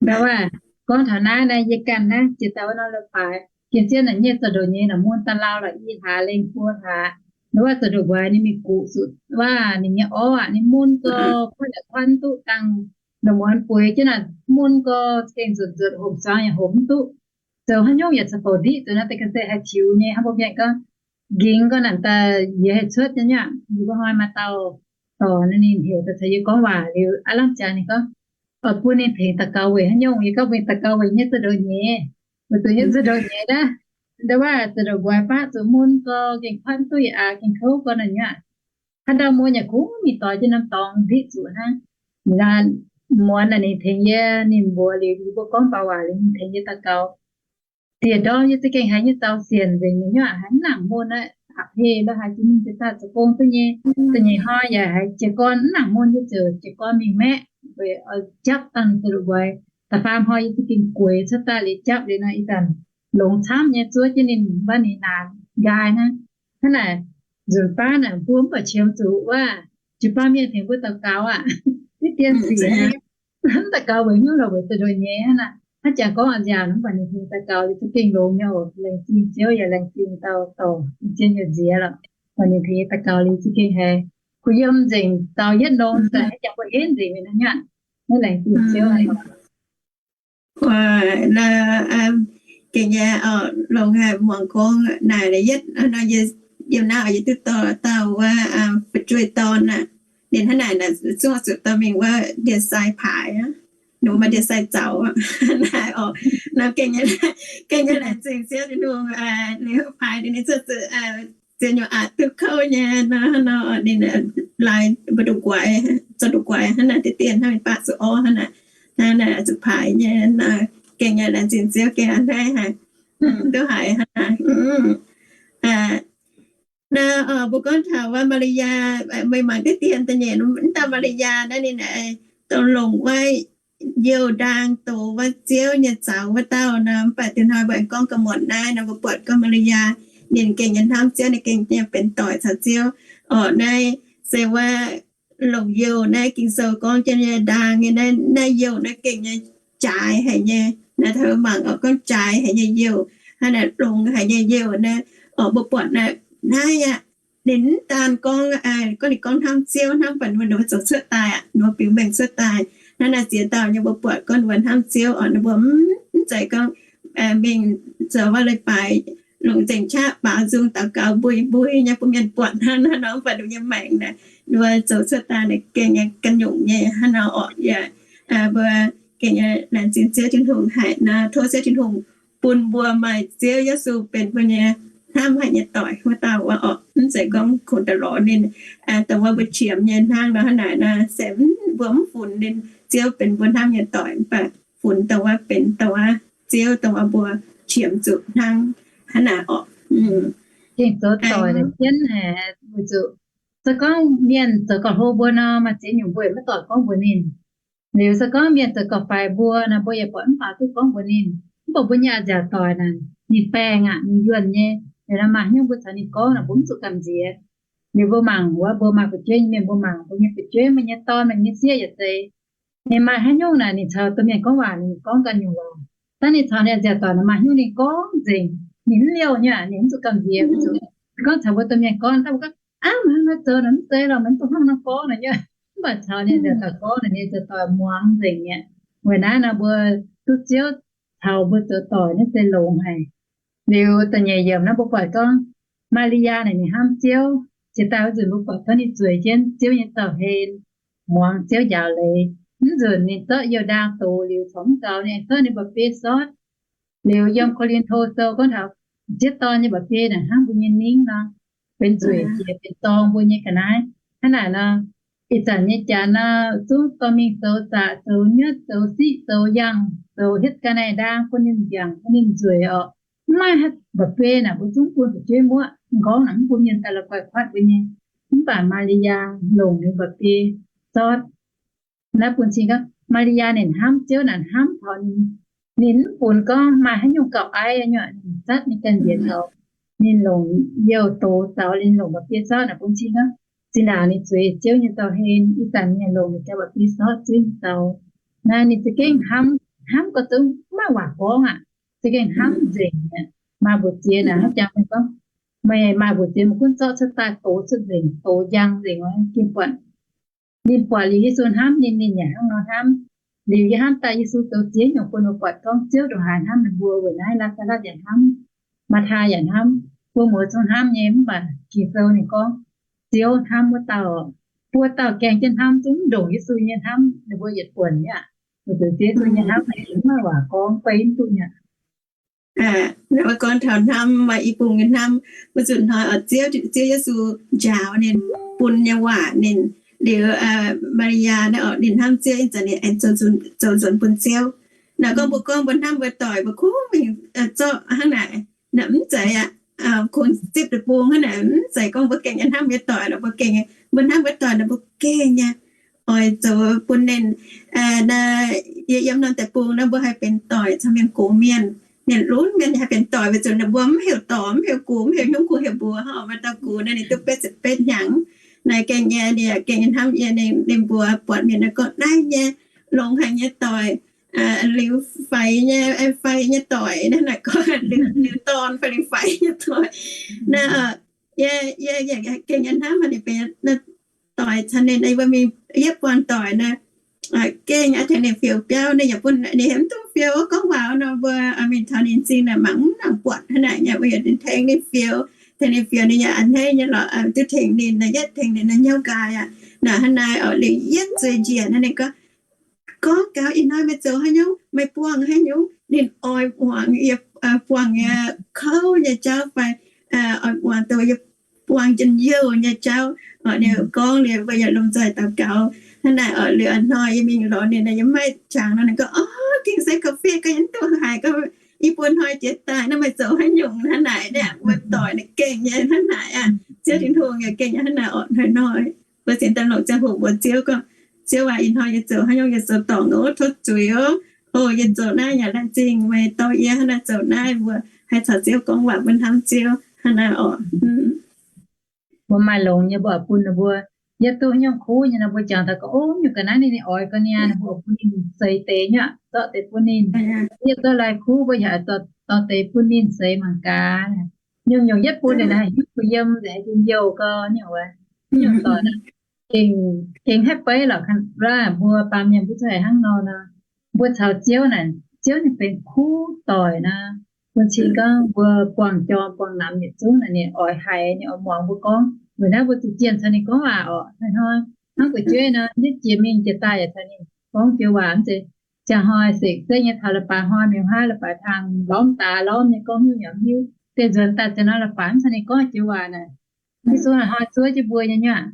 ndau wuov, gorngv taux naaiv naaiv, yie ganh naaiv jiex daaih wuov nor, la'faaix gengh zien naaic nyei zoux ndoqc nyei naaic, mun daaih lauh lorqc, i hlaax lengh buo hlaax. Ndau wuov zoux ndoqc guaix ninh mingh guqc zuqc waac ninh nyei orv aqv, ninh mun gau, kuatv yaac kuatv mv duqv dangh. Ndongc muonz bueix jienv naaic mun gau, gengh nzuonx nzuonx, homc zuangx yaac homc mv duqv. Zoux haaix nyungc yaac caux bouc ndiqv zuqc naaiv deix ga'sie haih tiux nyei hnangv. Mbuo mienh gorngv, nqingx gau naaic daaih yie haih cuotv nyei aqv. Yie mbuo hnoi maaih dauh dorc, ninh heuc daaih caux yie gorngv waac liuz, aav lamh jaax ninh gorngv, oix bun ninh tengx daux gaux weic haaix nyungc. Yie gorngv, bun ninh daux gaux weic nyei zoux ndoqc nyei. Weic zuqc nyei zoux ndoqc nyei naaiv, ndau wuov zoux ndoqc guaix baav zuqc mun gau, gengh kuatv mv duqv, yaac aqc gengh kouv gau naaic nyungc aqv. Haaix dauh mun yaac kungx mingh doix jienv norm dorngx ndiqv zuqc hnangv. Muonz naaic ninh tengx yie, ninh mbuox liuz, yie mbuo gorngv baac waac liuz ninh tengx yie daux gaux. Diec ndorm yie za'gengh haiz nyei zaux sienc nzengc nyei, haiz mv nangc mun aqv, aqc heh lo haaix jiex mingh jiex daaih zoux gong duqv nyei. Da'nyeic hnoi yaac haiz jiez gorn mv nangc mun nyei ziouc jiez gorn mingh maeqv, weic oix japv dangh zoux ndoqc guaix. Da'faam hnoi yie za'gengh gueix cuotv daaih liuz japv liuz nor, ih zanc longx camv nyei, zuov jienv ninh mv baac ninh naanc nqaai hnangv. Hnangv naaic, nzunc baav naaic mbuo mv baac qiemx zuqc wuov, jiu-baang mienh tengx mbuo daux gaux aqv. Diqv dien sic aqv. Mv daux gaux weic hnyouv lorqc, weic zoux ndoqc nyei hnangv naaic. Hnangv jangx gorngv a'nziaauc, mv baac ninh tengx daux gaux liuz za'gengh longx nyei oc. Laengz zingh Ziouv yaac laengz zingh dauh dorc, zien yaac nziex lorqc. Mv baac ninh tengx yie daux gaux liuz za'gengh haiz kuh yiem nzengc, zaux yietv nongx daaih, hnangv jangx mbuo henv nzengc mingh hnangv nyei aqv. Naaiv laengz zingh Ziouv aqv. Gengh nyei oc, longx haic, muangx gorngv naaic yietv nor, yiem naaiv oc, yie duqv dorh dauh wuov fu'jueiv dorn aqv. Ninh hnangv naaic zungv oix zuqc dorh mingh wuov ndie-sai paaix aqv. Ninh mbuo maaih ndie-sai zaux aqv. Naaiv oc, nor gengh nyei, gengh nyei laengz zingh Ziouv Tin-Hungh, ninh paaix ninh cuotv zuqc ziex nyungc aqc duqv kouv nyei nor, nor ninh laaix mbu'ndongx guaix, zoux ndongc guaix hnangv naaic, diqv dien hnangv mingh baav zuqc orv hnangv naaic, hnangv naaic zuqc paaix nyei nor, gengh nyei laengz zingh Ziouv gengh a'hneiv haic, duqv haiz hnangv naaic. Nor mbuo gorngv taux wuov Maa^li^yaa, meih mangc diqv dien da'nyeic, mv dauh Maa^li^yaa naaiv ninh dongh longc wuov youh ndaang doz wuov Ziouv nyei zaux wuov dauh nor. Mv baac deix hnoi mbuo aengx gorngv ga'muotc naaiv nor, mbuo buatc gorngv Maa^li^yaa ninh gengh nyei hnamv Ziouv, ninh gengh nyei benx doic caux Ziouv. Orqc, naaiv se wuov longc youh naaiv Ging-Sou gorngv jienv nyei ndaang nyei naaiv, naaiv youh naaiv gengh nyei jaaix haic nyei. Naaiv taux mangc oc, gorngv jaaix haic nyei youh, hnangv naaic longx haic nyei youh naaiv. Orqc, mbuo buatc naaiv, naaiv aqv, ninh mv daan gorngv, gorngv ninh gorngv hnamv Ziouv, hnamv baac ninh mbuo zoux cuotv daaih aqv, ninh mbuo biux mengh cuotv daaih. Hnangv naaiv ziex dauh nyei mbuo buatc gorngv ninh mbuo hnamv Ziouv orqc, ninh mbuo mv, mv zeiz gorngv mingh zoux wuov leiz-baaix longc nzengc qaqv baaux nzung daux gaux mbui mbui nyei bun mienh buatc hnangv naaiv nor, mv baac ninh mbuo nyei maengc naaic, ninh mbuo zoux cuotv daaih naaic gengh nyei ganh nyungc nyei hnangv nor orqc. Yaac mbuo gengh nyei laengz zingh Ziouv Tin-Hungh haic nor, tov Ziouv Tin-Hungh bun mbuo maaih Ziouv Yesu benx mbuo nyei hnamv haic nyei doic wuov dauh wuov orqc. Mv zeiz gorngv kungx daaih lorz ninh, dongh wuov mbuo qiemx nyei hnangv nor hnangv naaic nor, se mbuo mv funx ninh Ziouv benx mbuo hnamv nyei doic, mv baac funx dongh wuov benx dongh wuov Ziouv dongh wuov mbuo qiemx zuqc hnangv hnangv naaic orqc. Gengh zoux doic jienv haic, weic zuqc se gorngv mienh zoux gauh hlo mbuo nor, maaih ziex nyungc mbuo yaac maiv doic gorngv mbuox ninh. Liuz se gorngv mienh zoux gauh faix mbuo nor, mbuo yaac buatc mv baac duqv gorngv mbuox ninh. Mv baac mbuo nyei a'nziaauc doic naaic, ninh baengh aqv, ninh yuonh nyei. Liuz nor maaih haaix nyungc mbuo caux ninh gorngv naaic, mbuo mv zuqc gamh nziex. Liuz mbuo mangc wuov, mbuo maaih fu'jueiv nyei mienh, mbuo mangc mbuo nyei fu'jueiv, mbuo nyei dorn, mbuo nyei sieqv yaac zeiz, ninh maaih haaix nyungc naaic, ninh caux domh mienh gorngv waac, ninh gorngv ganh nyungc waac. Dangh ninh caux ninh a'nziaauc doic naaic maaih haaix nyungc ninh gorngv nzengc, ninh mv liouh nyei, ninh mv zuqc gamh nziex. Gorngv caux mbuo domh mienh gorngv, dangh mbuo gorngv, aav, mv haih zoux nor, mv zeiz lorqc, maiv dungx hnangv nor gorngv nor nyei. Mv baac caux ninh a'nziaauc doic gorngv naaic, ninh a'nziaauc doic muangx nzengc mi'aqv. Weic naaiv nor mbuo duqv Ziouv caux mbuo zoux doic naaiv se longx haic. Liuz da'nyeic yiemc naaiv mbuo buatc gorngv, Maa^li^yaa naaic ninh hnamv Ziouv. Jiex daaih wuov nzunc mbuo buatc gorngv ninh zueiz jienv Ziouv nyei zaux-hlen, muangx Ziouv njaaux leiz. Mv nzunc ninh zorqv youh ndaang doz liuz, corc mv gaux, ninh aengx zorqv ninh mba'biei sortv. Liuz yiem Ko^lin^to Sou gorngv taux m'sieqv dorn nyei mba'biei naaic hnangv mbuo nyei ningv nor, benx nzueic jiex benx dorngh mbuo nyei ga'naaiv. Hnangv naaic nor, ih zanc nyei janx nor, zungv dorh mingh zoux zaqc, zoux nyuotv, zoux siqv, zoux yangh, zoux hietv ga'naaiv ndaang bun ninh mbiaangc, bun ninh nzueic orqc. Mv maaih mba'biei naaic mbuo zungv bun fu'jueiv muoqv, m'nqorngv naaic mv bun mienh daaih la'guaih kuatv mbuo nyei. Mv baac Maa^li^yaa longc ninh mba'biei sortv. Naaiv bun cing gorngv Maa^li^yaa ninh hnamv Ziouv naaic hnamv taux ninh, ninh mv funx gorngv maaih haaix nyungc gauh aiv nyei, ninh zatv ninh ganh njiec taux, ninh longc youh doz zaux, ninh longc mba'biei sortv naaic bun cing gorngv, zinh ndaangc ninh zueiz Ziouv nyei zaux-hlen, ih zanc ninh longc ninh ganh mba'biei sortv Ziouv nyei zaux. Naaiv ninh za'gengh hnamv, hnamv gauh zungv mv maaih waac gorngv aqv, za'gengh hnamv nzengc mi'aqv. Maaih mbuox ziex naaic hnangv jangx mienh gorngv, meih maaih mbuox ziex meih gunv zorqv cuotv daaih doz cuotv nzengc, doz njang nzengc oc, gengh buatc. Ninh buatc liuz Yesu hnamv ninh, ninh yaac hnangv nor hnamv. Liuz yie hnamv daaih Yesu zoux ziex nyungc bun mbuo buatc gorngv Ziouv ndongc haaix hnamv ninh mbuo. Weic naaiv Laa^saa^latv yaac hnamv, Maa^taa yaac hnamv, mbuo muoz zungv hnamv nyei. Mv baac Ging-Sou ninh gorngv Ziouv hnamv wuov dauh, wuov dauh gaengh jienv hnamv zungv ndongc Yesu nyei hnamv ninh mbuo yietc buonc mi'aqv. Weic zuqc Ziouv Yesu nyei hnamv naaic mv maaih waac gorngv, beiv mv duqv mi'aqv. Naaiv mbuo gorngv taux hnamv, maaih i bung nyei hnamv, mbuo zuqc hnoi oc, Ziouv, Ziouv Yesu njaaux ninh, bun nyei waac ninh. Liuz Maa^li^yaa naaiv oc, ninh hnamv Ziouv ih zanc ninh aengx zoux nzuonx bun Ziouv. Naaiv gorngv mbuo gorngv mbuo hnamv mbuo doic, mbuo kungx mingh zorqv hnangv naaic. Naaiv mv zeiz aqv. Kungx zipv deic-bung hnangv naaic, mv zeiz gorngv mbuo gengh nyei hnamv mbuo doic lorqc, mbuo gengh, mbuo hnamv mbuo doic naaic mbuo gengh nyei oix zoux bun ninh. Yie yiem norm deic-bung naaiv mbuo haih benx doic caux mienh gox mienh. Mienh lunx mienh haih benx doic weic zuqc ninh mbuo mv heuc dorc, mv heuc gux, mv heuc hnyungv kungx heuc mbuox. Hnangv oc, maaih dauh gux naaiv ninh duqv betv ziepc betv hnyangx. Naaiv gengh nyei ninh, gengh nyei hnamv yie, ninh mbuox buatc mienh naaiv gorngv naaiv nyei longx haic nyei doic, liuz faix nyei, faix nyei doic naaiv, naaiv gorngv liuz dorn fai liuz faix nyei doic. Naaiv yie, yie gengh nyei hnamv ninh benx doic caux ninh, yie mbuo mingh yietv buangh doic naaiv, gengh tengx ninh fiou biauv, ninh yaac bun ninh hemx duqv fiou gorngv waac nor, mbuo mingh taux ninh zingh naaic mangc mv nangc buatc hnangv naaic nyei, mbuo yaac tengx ninh fiou, tengx ninh fiou ninh yaac a'hneiv nyei lorqc, duqv tengx ninh naaiv, yietv tengx ninh naaiv hnyouv nqaai aqv. Naaic hnangv naaiv oc, liuz yietv zueiz njiec naaiv ninh gorngv, gorngv gaax ih hnoi meih zoux haaix nyungc, meih buangh haaix nyungc, ninh oix muangx yie buangh nyei kouv nyei jauv fai oix muangx doz yie buangh njien-youh nyei jauv. Ninh gorngv liuz mbuo yaac lomh nzoih daux gaux. Hnangv naaic oc, liuz a'hnoi yie mingh lorz ninh, yie mv maaih qangx nor, ninh gorngv, Orv, gengh se ga'fiev ga'hlen duqv haic, i buo hnoi jiex daaih naaiv meih zoux haaix nyungc hnangv naaic. Naaiv mbuo doic naaic gengh nyei hnangv naaic aqv. Ziouv Tin-Hungh yaac gengh nyei hnangv naaic oc. Hnoi-hnoi mbuo cingx daaih longc ziangh hoc mbuox Ziouv gorngv, Ziouv aac, ih hnoi yie zoux haaix nyungc yie zoux dorngc ov, tov zuiz ov. Ov, yie zoux naaiv yaac laengz zingh meih dorh yie hnangv naaiv zoux naaiv, mbuo haih caux Ziouv gorngv waac, mbuo hnamv Ziouv hnangv naaiv orqc. Mbuo maaih longx nyei mbuo oix bun ninh mbuo, yie duqv haaix nyungc kuv nyei nor mbuo jangx daaih gorngv, ov, nyungc ga'naaiv ninh oix ga'naaiv, ninh mbuo oix bun ninh seix deix nyei, zorqv deix bun ninh. Yie zorqv lai kuv mbuo yaac dorh deix bun ninh seix mangc gaax. Nyungc-nyungc yietv bun ninh haih hiuv duqv yiem, haih njien-youh gau nyungc wuov. Nyungc doic gengh haih beiv lorqc, mbuo baamh mienh mbuo zuqc haiz hnangv nor nor. Mbuo caux Ziouv naaic, Ziouv ninh benx kuv doic nor. Bun cing gorngv mbuo buangh jorm buangh namx yietc zungv naaic ninh oix haiz, ninh oix muangx mbuo gorngv. Weic naaiv mbuo zuqc jienh caux ninh gorngv waac orqc. Hnoi-hnoi hnangv gu'jueiv nor, yietv jiex mingh jiex daaih yaac caux ninh gorngv joux waac mv zeiz. Ziangh hnoi sekv-sekv nyei taux leiz-baaix hnoi, miuc haav leiz-baaix tangh, lormh daaix lormh nyei gorngv nyungc yaac mv hiuv. Deix nzuonx daaih ziangh naaiv leiz-baaix mv caux ninh gorngv joux waac naaic, Yesu hnoi zuov jienv mbuo nyei nyuav.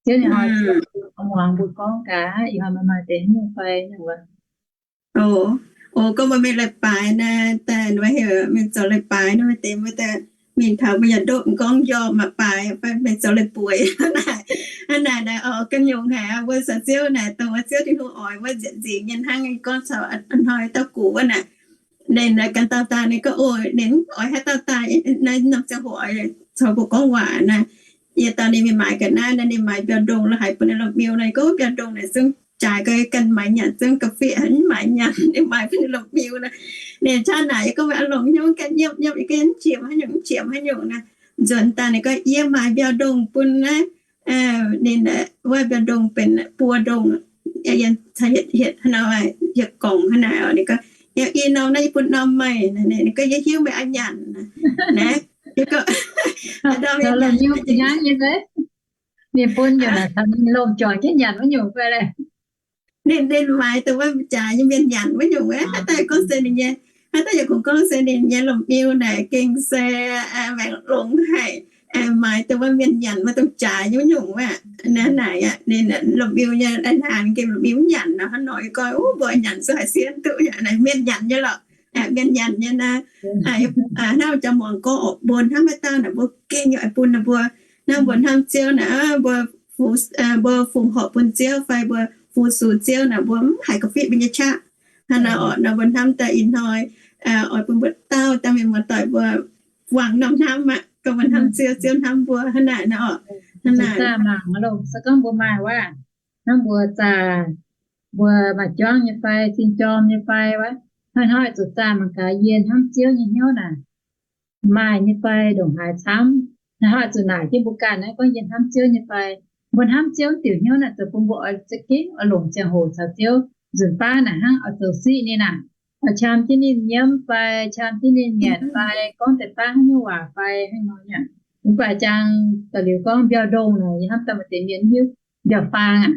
Ziouv ninh hnoi zuov muangx mbuo gorngv gaax, ih hnoi maaih maaih deix haaix nyungc fai nyungc wuov. Ov, gorngv mbuo mingh leiz-baaix naaic, daaih mbuo heuc mingh zoux leiz-baaix naaic, mbuo deix mbuo daaih mingh taux mbuo yaac ndoqv m'nqorngv njormh maaih baaix fai mingh zoux leiz-bueix. Hnangv naaic, hnangv naaic naaic, ov, ganh nyungc haic, mbuo caux Ziouv naaic, dongh wuov Ziouv Tin-Hungh oix mbuo nzieqc nzingx nyei hnangv gorngv caux hnoi dauh gux wuov naaic. Ninh ganh dauh daaih ninh gorngv, ov, ninh oix haaix dauh daaih naaiv norm ziangh hoc oix caux mbuo gorngv waac naaic. Yie dorh ninh mingh maaiz ga'naaiv naaic, ninh maaiz mbiauz-ndongh lorz haiz bun ninh lomh miu naaic, gorngv mbiauz-ndongh naaic zungv jaaix gau, ganh maaiz nyanc zungv ga'fiev mv maaiz nyanc, ninh maaiz bun ninh lomh miu naaic. Ninh qaqv naaic yie gorngv, meih oix longc haaix nyungc ganh nyiemv nyiemv, yie ganh mv qiemx haaix nyungc nyiemv haaix nyungc naaic. Nzuonx daaih ninh gorngv, yie maaiz mbiauz-ndongh bun naaiv. Ninh wuov mbiauz-ndongh benx buo ndongh, yie hietv hnangv nor, hietv gorngc hnangv naaic oc. Ninh gorngv, yie i norm naaiv yie bun norm meih. Ninh gorngv, yie hiuv meih oix nyanc naaic. Ninh gorngv, ninh bun yaac naaic caux ninh lomh juangc jienv nyanc wuov nyungc fai leh. Ninh, ninh maaiz dongh wuov jaaix nyei mienh nyanc wuov nyungc wuov. Haaix dauh gorngv se ninh nyei, haaix dauh yaac kungx gorngv se ninh nyei lomh miu naaic gengh se maengc longx haic, maaiz dongh wuov mienh nyanc maaih dongh jaaix nyei wuov nyungc wuov. Naaic aqv, ninh lomh miu nyei, hnaangx gengh lomh miu mv nyanc nor, hnangv nor yie gorngv, mbuo nyanc zuqc haaix sienv duqv, mienh nyanc nyei lorqc. Mienh nyanc nyei naaic. Hnangv jangx muangx gorngv orqc, mbuo hnamv haaix dauh naaic mbuo gengh oix bun ninh mbuo. Hnangv mbuo hnamv Ziouv naaic, mbuo, mbuo fungx horc bun Ziouv fai mbuo fu-sux Ziouv naaic, mbuo mv haiz ga'fiev mbuo nyei qaqv. Hnangv naaic orqc, nor mbuo hnamv daaih ih hnoi oix bun mbuo dauh daaih mienh muoz-doic mbuo wangc norm hnamv aqv, gorngv mbuo hnamv Ziouv, Ziouv hnamv mbuo hnangv naaic nor orqc. Hnangv naaic zaah mangc loh, se gorngv mbuo maaih wuov, hnangv mbuo zaah, mbuo maaih juangv nyei fai, sin jorm nyei fai wuov, hnoi-hnoi zuqc zaah mangc gaax yie hnamv Ziouv nyei hnyouv naaic maaih nyei fai ndongc haaix camv. Hnoi-hnoi zuqc naaic jienv mbuo ganh naaiv gorngv yie hnamv Ziouv nyei fai. Mbuo hnamv Ziouv diuc hnyouv naaic zoux bun mbuo oix za'gengh oix longc ziangh hoc caux Ziouv nzunc baav naaic hnangv oix zoux siqv ninh naaic, oix qam jienv ninh nyiemv fai, qam jienv ninh nyanc fai, gorngv deix baav haaix nyungc waac fai hnangv nor yaac. Mv baac jangx da'liuz gorngv mbiauz-ndongh naaic, yie hnamv daaih maaih deix mienh hiuv mbiauz-faang aqv.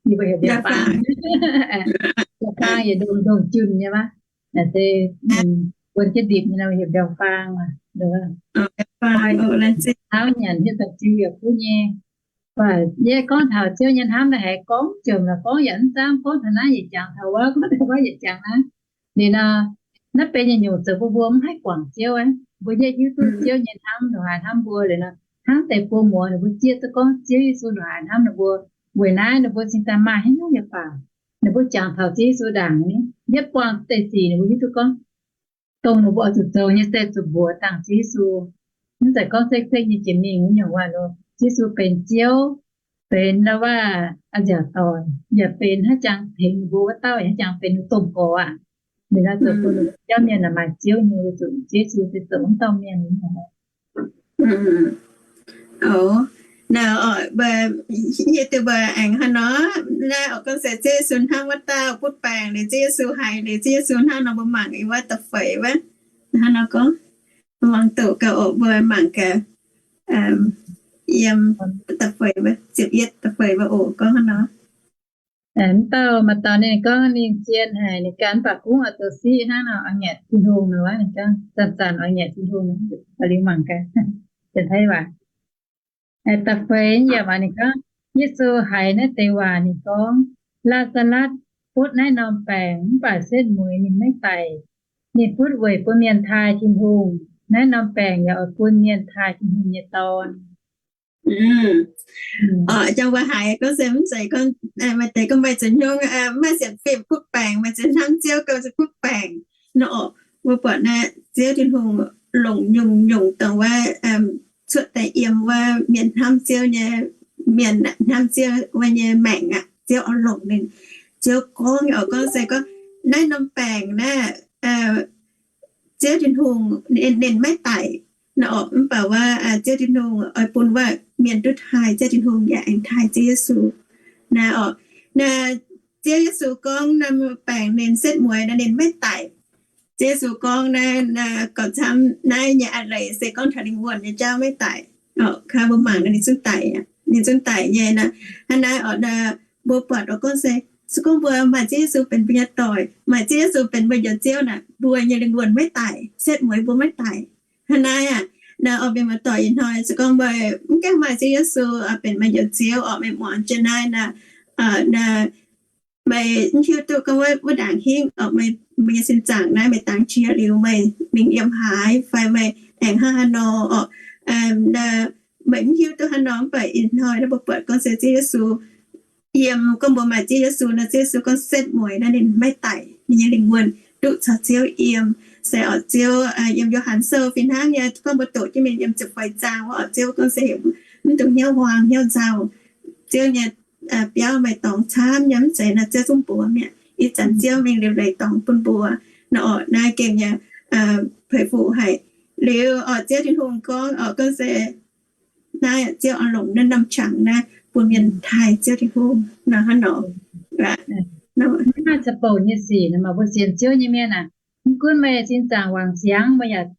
Yie mbuo heuc mbiauz-faang. Mbiauz-faang yietc ndongh ndongh junh nyei wuov. Naaic se buonv jienv ndipc nyei nor heuc mbiauz-faang aqv. Taux nyanc hiuv daaih ziux yaac kuv nyei. Yie gorngv taux Ziouv nyei hnamv naaic haiz gorngv jomc la'gorngv yaac mv zangv, gorngv taux naaiv yietc jangx taux wuov, gorngv taux wuov yietc jangx naaiv. Liuz nor, naaiv benx yietc nyungc zoux bun mbuo mv haih guangc Ziouv aqv. Mbuo yietv hiuv duqv Ziouv nyei hnamv ndongc haaix hnamv mbuo liuz nor, hnangv deix buo muoz ninh mbuo zieqv duqv gorngv Ziouv Yesu ndongc haaix hnamv ninh mbuo. Weic naaiv ninh mbuo cingx daaih maaih haaix nyungc nyei baac, ninh mbuo jangx taux Ziouv Yesu ndaangc ni, yietv buangh deix sic ninh mbuo hiuv duqv gorngv dongh ninh mbuo oix zuqc zoux nyei se zuqc mbuox dangh Ziouv Yesu. Mv zeiz gorngv sekv-sekv nyei jiex mingh wuov nyungc waac nor. Ziouv Yesu benx Ziouv, benx wuov nziaauc doic, yaac benx hnangv jangx tengx ninh mbuo wuov dauh, hnangv jangx benx ninh domh gorx aqv. Ninh naaiv zoux bun jauv mienh maaih Ziouv nyei weic zuqc Ziouv Yesu se zoux wuov dauh mienh. Naaiv, yie duqv mbuo aengx hnangv nor, naaiv oix gorngv se Ziouv Yesu hnamv wuov dauh butv baengc liuz, Ziouv Yesu haiz liuz, Ziouv Yesu hnangv nor mbuo mangc yiem wuov da'feix wuov. Hnangv nor gorngv, mbuo mangc doqc gaax oc, mbuo mangc gaax yiem da'feix wuov, ziepc yietv da'feix wuov oc, gorngv hnangv nor. Mv dauh maaih dauh ninh gorngv ninh zien haic, ninh ganh mv baac gunv oix zoux siqv hnangv nor, oix ngaeqv Tin-Hungh nor, ninh gorngv zanc-zanc oix ngaeqv Tin-Hungh. Liuz mangc gaax, Janx-Taiv waac. Da'feix yaac maaih ninh gorngv, Yesu haiz naaiv deix waac ninh gorngv, Laa^saa^latv butv naaiv norm baengc mv baac setv mueiz ninh maiv daic. Ninh butv weic bun mienh taaih Tin-Hungh. Naaiv norm baengc yaac oix bun mienh taaih Tin-Hungh nyei Dorn. Jangx mbuo haiz gorngv se mv zeiz gorngv maaih deix gorngv maaih zuqc nyungc, maaih sienx fim kuv baengc, maaih zuqc hnamv Ziouv gauh zuqc kuv baengc nor orqc. Mbuo buatc naaiv Ziouv Tin-Hungh longc nyungc-nyungc dongh wuov cuotv daaih yiem wuov mienh hnamv Ziouv nyei, mienh hnamv Ziouv wuov nyei maengc aqv, Ziouv oix longc ninh. Ziouv gorngv nyei oc, gorngv se gorngv naaiv norm baengc naaiv, Ziouv Tin-Hungh ninh maiv daic nor orqc. Mv baac wuov Ziouv Tin-Hungh oix bun wuov mienh duqv taaih Ziouv Tin-Hungh yaac aengx taaih Ziouv Yesu naaiv orqc. Naaiv Ziouv Yesu gorngv naaiv baengc ninh setv mueiz naaiv ninh maiv daic. Ziouv Yesu gorngv naaiv, naaiv gauh camv naaiv nyei a'leiz se gorngv taux lingh wuonh nyei jauv maiv daic. Kaa mbuo mangc naaiv ninh zungv daic, ninh zungv daic nyei naaiv. Hnangv naaiv orqc, mbuo buatc oix gorngv se, se gorngv mbuo maaih Ziouv Yesu benx mbuo nyei doic, maaih Ziouv Yesu benx mbuo njoux Ziouv naaic, mbuo nyei lingh wuonh maiv daic, setv mueiz mbuo maiv daic. Hnangv naaiv aqv, naaiv oix mienh muoz-doic ih hnoi se gorngv meih mv gaengh maaih Ziouv Yesu benx meih njoux Ziouv orqc, meih muangx jienv naaiv naaic, meih mv hiuv duqv gorngv wuov ndaangc hingv orqc, meih nyei sin zaangc naaiv meih dangx jiex liuz meih mingh yiem haaix fai meih aengx hnangv haaix nor orqc. Meih mv hiuv duqv haaix nor, mv baac ih hnoi naaiv mbuo buatc gorngv se Ziouv Yesu yiem, gorngv mbuo maaih Ziouv Yesu nor, Ziouv Yesu gorngv setv mueiz naaiv ninh maiv daic, ninh nyei lingh wuonh duqv caux Ziouv yiem. Se orqc Ziouv yiem Yo^han Sou fih hnangv nyei, gorngv mbuo doqc jienv mingh yiem ziepc feix zaang wuov orqc, Ziouv gorngv se heuc mv dungx hnyouv huaang hnyouv nzauh. Ziouv nyei biauv maaih dorngx camv nyei, mv zeiz nor Ziouv zungv mbuox mi'aqv. Ih zanc Ziouv mingh liuc leiz dorngx bun mbuo nor orqc, naaiv gengh nyei peix fuc haic. Liuz orqc, Ziouv Tin-Hungh gorngv orqc, gorngv se naaiv Ziouv oix longc naaiv norm qangx naaiv bun mienh taaih Ziouv Tin-Hungh nor hnangv nor. Mv maaih ceix bouc nyei sic nor, mbuo sienx Ziouv nyei mienh aah, mv gunv meih sin zaangc wangc siangx, meih yaac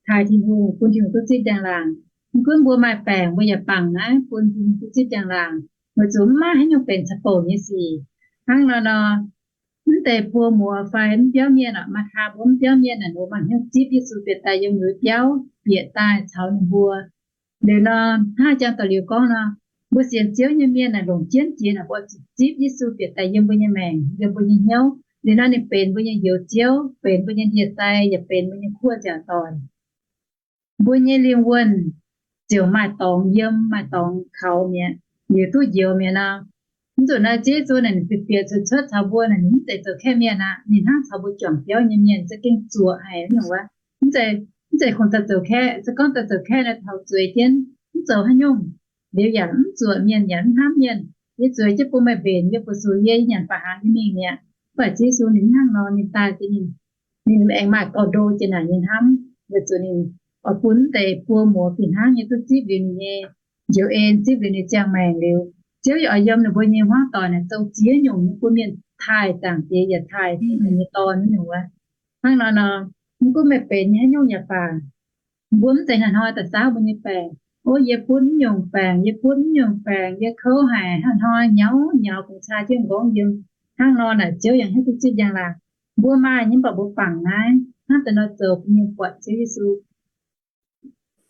taaih Tin-Hungh, bun Tin-Hungh duqv zipv njang-laangc. Mv gunv mbuo maaih baengc, mbuo yaac bangc naaiv bun Tin-Hungh duqv zipv njang-laangc. Weic zuqc mv maaih haaix nyungc benx ceix bouc nyei sic. Hnangv nor nor, mv deix buo muoz fai mv biauv mienh orqc, maaih kaa mbuo mv biauv mienh aah, ninh mbuo mangc hnyouv zipv Yesu bieqc daaih yiem mbuo biauv, bieqc daaih caux ninh mbuo. Liuz nor, hnangv jang daux liuz gorngv nor, mbuo sienx Ziouv nyei mienh aah, longc jienv jiex naaic mbuo zuqc zipv Yesu bieqc daaih yiem mbuo nyei maengc, yiem mbuo nyei hnyouv. Liuz nor ninh benx mbuo nyei Njoux Ziouv, benx mbuo nyei ndie-sai, yaac benx mbuo nyei kuoqv nziaauc doic. Mbuo nyei lingh wuonh ziouc maaih dorngx yiem, maaih dorngx kaux mi'aqv, liuz duqv njoux mi'aqv nor. Mv zuqc naaiv Ziouv Yesu naaic ninh bieqc cuotv caux mbuo naaic, ninh mv zeiz zoux kaeqv mienh aqv. Ninh hnangv caux mbuo juangc biauv nyei mienh za'gengh zuoqc haic nyungc wuov. Mv zeiz, mv zeiz kungx daaih zoux kaeqv. Se gorngv daaih zoux kaeqv naaic taux zueiz jienv mv zoux haaix nyungc, liuz yaac mv zuoqc mienh yaac mv hnamv mienh. Yie zueiz jienv bun meih mbenc, yie fu-sux yie, yie nyanc baac hnaangx nyei mingh mi'aqv. Mv baac Ziouv Yesu ninh mv hnangv nor, ninh daaih za'gengh ninh aengx maaih gorx-ndoqv jiex naaic nyei hnamv, weic zuqc ninh oix bun mv deix buo muoz fih hnangv nyei duqv zipv liuz ninh nyei njoux en, zipv liuz ninh ziangh maengc liuz, Ziouv yaac oix yiem ninh mbuo nyei hmuangv doic naaic zoux ziex nyungc nyei bun mienh taaih Zaangc Diex yaac taaih ninh nyei Dorn nyungc wuov. Hnangv nor nor, mv gunv meih benx nyei haaix nyungc yaac baac, mbuo mv zeiz hnoi-hnoi daaih saauv mbuo nyei baengc. O, yie butv mv nyungc baengc, yie butv mv nyungc baengc, yie kouv haic, hnoi-hnoi nyauv nyauv bungx caa jienv nqorngv yiem. Hnangv nor naaic Ziouv yaac hnyouv duqv zipv njang-laangc. Mbuo maaih nyei mv baac mbuo bangc naaiv hnangv deix nor zoux bun mienh buatc Ziouv Yesu.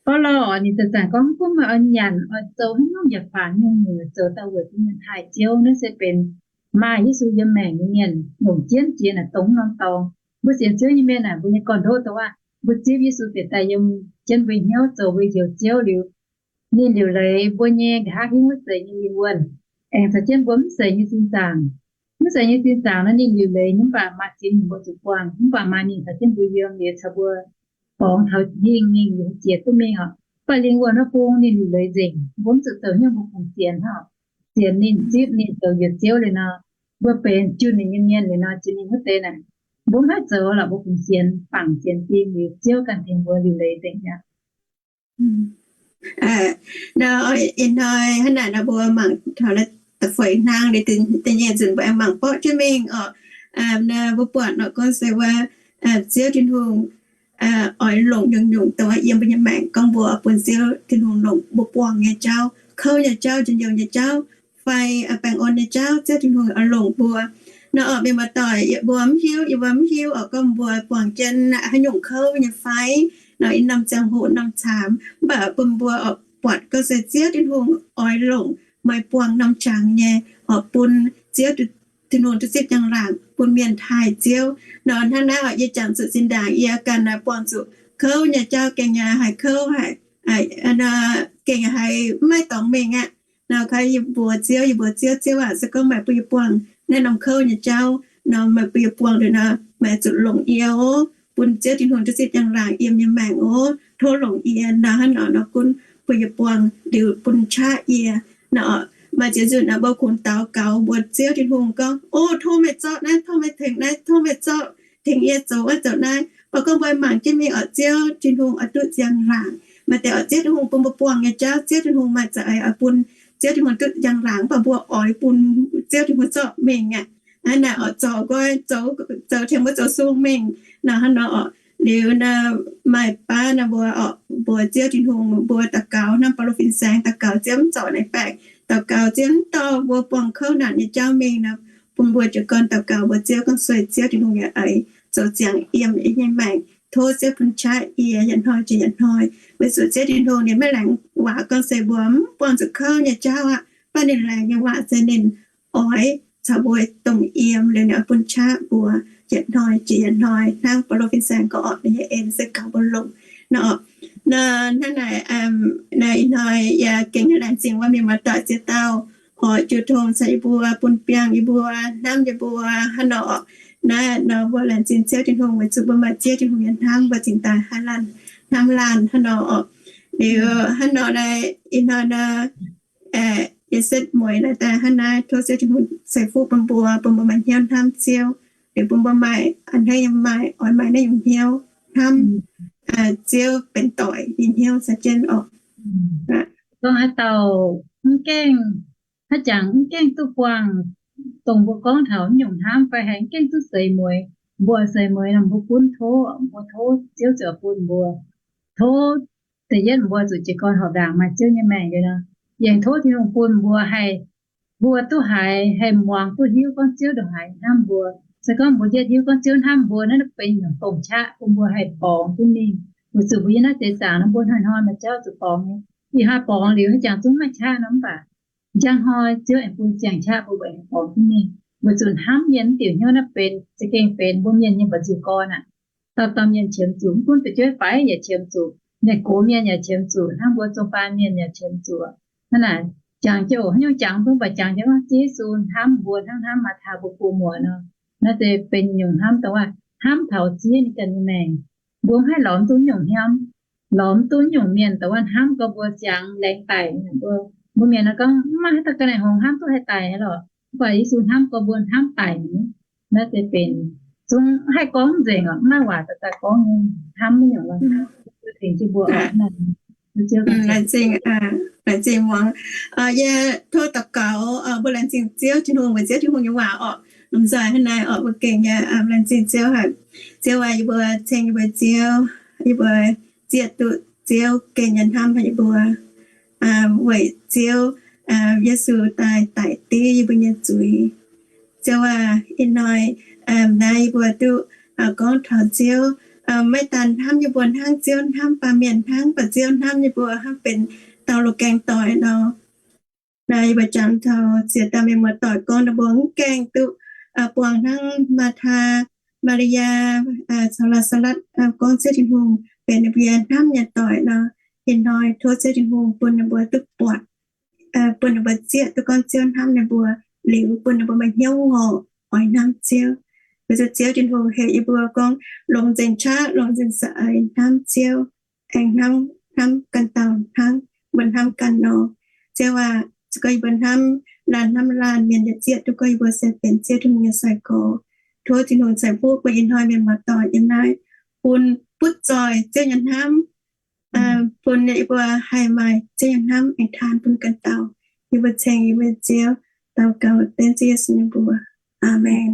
Baulo ninh zanc-zanc gorngv, mv gunv meih oix nyanc, oix zoux haaix nyungc yaac baac, nyungc-nyungc zoux daaih weic bun mienh taaih Ziouv. Naaiv se benx maaih Yesu yiem maengc nyei mienh longc jienv jiex naaic dongh norm dorngx. Mbuo sienx Ziouv nyei mienh aah, mbuo nyei gorn-ndoqv dongh aav, mbuo zipv Yesu bieqc daaih yiem jienv mbuo hnyouv zoux mbuo njoux Ziouv liuz, ninh liuc leiz mbuo nyei nqa'haav hingv wuov seix nyei lingh wuonh, aengx caux jienv mbuo mv seix nyei sin zaangc. Mv seix nyei sin zaangc nor ninh liuc leiz nyei mv baac maaih ziex nyungc mbuo zuqc buangh, mv baac maaih ninh caux jienv mbuo yiem liuz caux mbuo borngz taux hingh mingh liuz jiex duqv mingh oc. Mv baac lingh wuonh wuov bung ninh liuc leiz nzengc, mbuo mv zuqc zoux hnyouv mbuo kungx sienx hnangv. Sienx ninh, zipv ninh zoux njoux Ziouv liuz nor, mbuo benx junh ninh nyei mienh liuz nor, jiex ninh wuov deix naaic, mbuo mv haih zoux lorqc, mbuo kungx sienx, bangc sienx ding liuz Ziouv ganh tengx mbuo liuc leiz nzengc aqv. Nor ih hnoi hnangv naaic nor mbuo mangc taux naaiv da'feix hnangv, da'nyeic nzunc mbuo aengx mangc borqv jienv mingh oc. Mbuo buatc nor gorngv se wuov Ziouv Tin-Hungh oix longc nyungc-nyungc dongh yiem mbuo nyei maengc gorngv mbuo bun Ziouv Tin-Hungh longc mbuo buangh nyei jauv, kouv nyei jauv, njien-youh nyei jauv, fai baengh orn nyei jauv, Ziouv Tin-Hungh oix longc mbuo. Nor orqc, mienh muoz-doic, yie mbuo mv hiuv, yie mbuo mv hiuv oc, gorngv mbuo buangh jienv haaix nyungc kouv nyei fai, nor yiem norm ziangh hoc norm caamx, mv baac bun mbuo oix buatc gorngv se Ziouv Tin-Hungh oix longc meih buangh norm jangx nyei, oix bun Ziouv Tin-Hungh duqv zipv njang-laangc bun mienh taaih Ziouv. Nor hnangv naaiv oc, yie jangx zuqc zinh ndaangc yie ganh buangh zuqc kouv nyei jauv gengh nyei haih kouv haic, nor gengh haiz mv maaih dorngx mengh aqv. Nor koi yie mbuox Ziouv, yie mbuox Ziouv, Ziouv aac, se gorngv meih bun yie buangh naaiv norm kouv nyei jauv nor, meih bun yie buangh liuz nor, meih zuqc longc yie oc, bun Ziouv Tin-Hungh duqv zipv njang-laangc yiem yie maengc oc. Tov longc yie nor, hnangv nor nor gunv bun yie buangh liuz bun qaqv yie nor. Maaih ziex nzunc nor mbuo kungx daux gaux mbuox Ziouv Tin-Hungh gorngv, O, tov meih zorqv naaiv, tov meih tengx naaiv, tov meih zorqv tengx yie zoux wuov zoux naaiv. Mv baac gorngv mbuo mangc jienv mingh oc, Ziouv Tin-Hungh oix duqv njang-laangc. Maaih deix oc, Ziouv Tin-Hungh bun mbuo buangh nyei jauv, Ziouv Tin-Hungh maaih za'eix oix bun Ziouv Tin-Hungh duqv njang-laangc, mv baac mbuo oix bun Ziouv Tin-Hungh zorqv mingh aqv. Hnangv naaic oc, zoux nqoi, zoux, zoux tengx mbuo zoux sung mengh nor, hnangv nor oc. Liuz nor maaih baav nor mbuo oc, mbuox Ziouv Tin-Hungh, mbuo daux gaux hnangv Baulo fin-saeng daux gaux Ziouv mv zorc naaiv baengc, daux gaux Ziouv mv dorh mbuo buangh kouv naanc nyei jauv mingh nor, bun mbuo jiez gorn daux gaux mbuox Ziouv gorngv, sueih Ziouv Tin-Hungh yaac oix zoux ziangx yiem yie nyei maengc. Tov Ziouv bun qaqv yie yietc hnoi jiex yietc hnoi. Weic zuqc Ziouv Tin-Hungh ninh maiv laengz waac gorngv se mbuo mv buangh zuqc kouv nyei jauv aqv. Mv baac ninh laengz nyei waac se ninh oix caux mbuo dongh yiem liuz ninh oix bun qaqv mbuo yietc hnoi jiex yietc hnoi hnangv Baulo fin-saeng gorngv oc, ninh nyei en se gaux mbuo longx nor. Nor hnangv naaic, ih hnoi yie gengh laengz zingh wuov mienh muoz-doic ziex dauh oix jiu tong caux yie mbuo bun biangh yie mbuo, hnamv yie mbuo hnangv nor oc. Naaiv nor mbuo laengz zingh Ziouv Tin-Hungh weic zuqc mbuo maaih Ziouv Tin-Hungh nyei hnamv, mbuo cingx daaih haih laanh hnamv laanh hnangv nor oc. Liuz hnangv nor naaiv ih hnoi nor, yie setv mueiz naaiv daaih hnangv naaiv, tov Ziouv Tin-Hungh ceix fuqv bun mbuo, bun mbuo maaih hnyouv hnamv Ziouv, liuz bun mbuo maaih a'hneiv nyei maaih, oix maaih naaiv nyungc hnyouv hnamv Ziouv benx doic nyei hnyouv caux jienv oc. Gorngv haaix dauh mv gaengh, haaix jangx mv gaengh duqv buangh dongh mbuo gorngv taux naaiv nyungc hnamv fai haiz mv gaengh duqv seix mueiz, mbuo seix mueiz nor mbuo gunv tov, mbuo tov Ziouv ziouc bun mbuo. Tov da'yietv mbuo zuqc jiez gorn horpc ndaangc maaih Ziouv nyei maengc liuz nor, yaac tov Tin-Hungh bun mbuo haih, mbuo duqv haiz, haih muangx duqv hiuv gorngv Ziouv ndongc haaix hnamv mbuo. Se gorngv mbuo yietv hiuv gorngv Ziouv hnamv mbuo, naaiv benx nyungc dongh qaqv bun mbuo haih borngz duqv mingh. Weic zuqc mbuo yiem naaiv seix zaangc nor mbuo hnoi-hnoi maaih jauv zuqc borngz nyei. Ih hnoi borngz liuz, haaix jangx zungv maiv qaqv nor, mv baac njang hnoi Ziouv aengx bun ziangh qaqv bun mbuo haih borngz duqv mingh. Weic zuqc hnamv mienh mv diuc hnyouv naaiv benx za'gengh benx mbuo mienh nyei mbu'ziex gorn aqv. Dauh dauh mienh qiemx zuqc, mv gunv fu'jueiv faix yaac qiemx zuqc, mienh gox mienh yaac qiemx zuqc, hnangv mbuo zong baan mienh yaac qiemx zuqc. Hnangv naaic, jangx jienv oc, haaix nyungc jangx mv baac jangx jienv gorngv Ziouv Yesu hnamv mbuo hnangv hnamv Maathaa mbuo buo muoc nor, naaiv se benx nyungc hnamv dongh wuov hnamv taux Ziouv nyei ganh nyei maengc. Mbuo mv haih lorz duqv nyungc hnamv, lorz duqv nyungc mienh dongh wuov hnamv gorngv mbuo ziangx laengz daic. Mbuo, mbuo mienh nor gorngv mv maaih haaix dauh ga'naaiv hngongx hnamv duqv haih daic aqv lorqc. Mv baac Yesu hnamv gorngv mbuo hnamv daic nyei. Naaiv se benx zungv haih gorngv nzengc oc, mv maaih waac daaih gorngv nyei hnamv nyungc. Tengx jienv mbuo oc. Laengz zingh muangx. Yie tov daux gaux, mbuo laengz zingh Ziouv Tin-Hungh weic Ziouv Tin-Hungh nyei waac oc. Lomh nzoih hnangv naaiv oc, mbuo gengh nyei laengz zingh Ziouv haic. Ziouv aac, yie mbuo ceng yie mbuo Ziouv, yie mbuo zieqv duqv Ziouv gengh nyei hnamv haic yie mbuo. Weic Ziouv Yesu daaih daic div yie mbuo nyei zuiz. Ziouv aac, ih hnoi naaiv yie mbuo duqv gorngv taux Ziouv maiv daan hnamv yie mbuo hnangv Ziouv hnamv baamh mienh hnangv, mv baac Ziouv hnamv yie mbuo hnangv benx dauh loz-gaeng doic nor. Naaiv yie mbuo jangx taux ziex dauh mienh muoz-doic gorngv ninh mbuo mv gaengh duqv buangh hnangv Maathaa, Maa^li^yaa, caux Laa^saa^latv gorngv Ziouv Tin-Hungh benx ninh mbuo nyei hnamv nyei doic nor. Ih hnoi tov Ziouv Tin-Hungh bun ninh mbuo duqv buatc, bun ninh mbuo zieqv duqv gorngv Ziouv hnamv ninh mbuo, liuz bun ninh mbuo maaih hnyouv ngorc oix hnamv Ziouv. Weic zuqc Ziouv Tin-Hungh heuc yie mbuo gorngv longc nzengc qaqv, longc nzengc za'eix hnamv Ziouv, aengx hnamv, hnamv ganh dauh hnangv mbuo hnamv ganh nor. Ziouv aac, se gorngv yie mbuo hnamv laanh hnamv laanh, mienh yaac zieqv duqv gorngv yie mbuo se benx Ziouv Tin-Hungh nyei sai-gorx. Tov Tin-Hungh ceix fuqv bun ih hnoi mienh muoz-doic yiem naaiv, bun butv zoih Ziouv nyei hnamv, bun yie mbuo haih maaih Ziouv nyei hnamv aengx taan bun ganh dauh. Yie mbuo ceng yie mbuo Ziouv, daux gaux dengv Ziouv Yesu nyei mbuox. Aamen.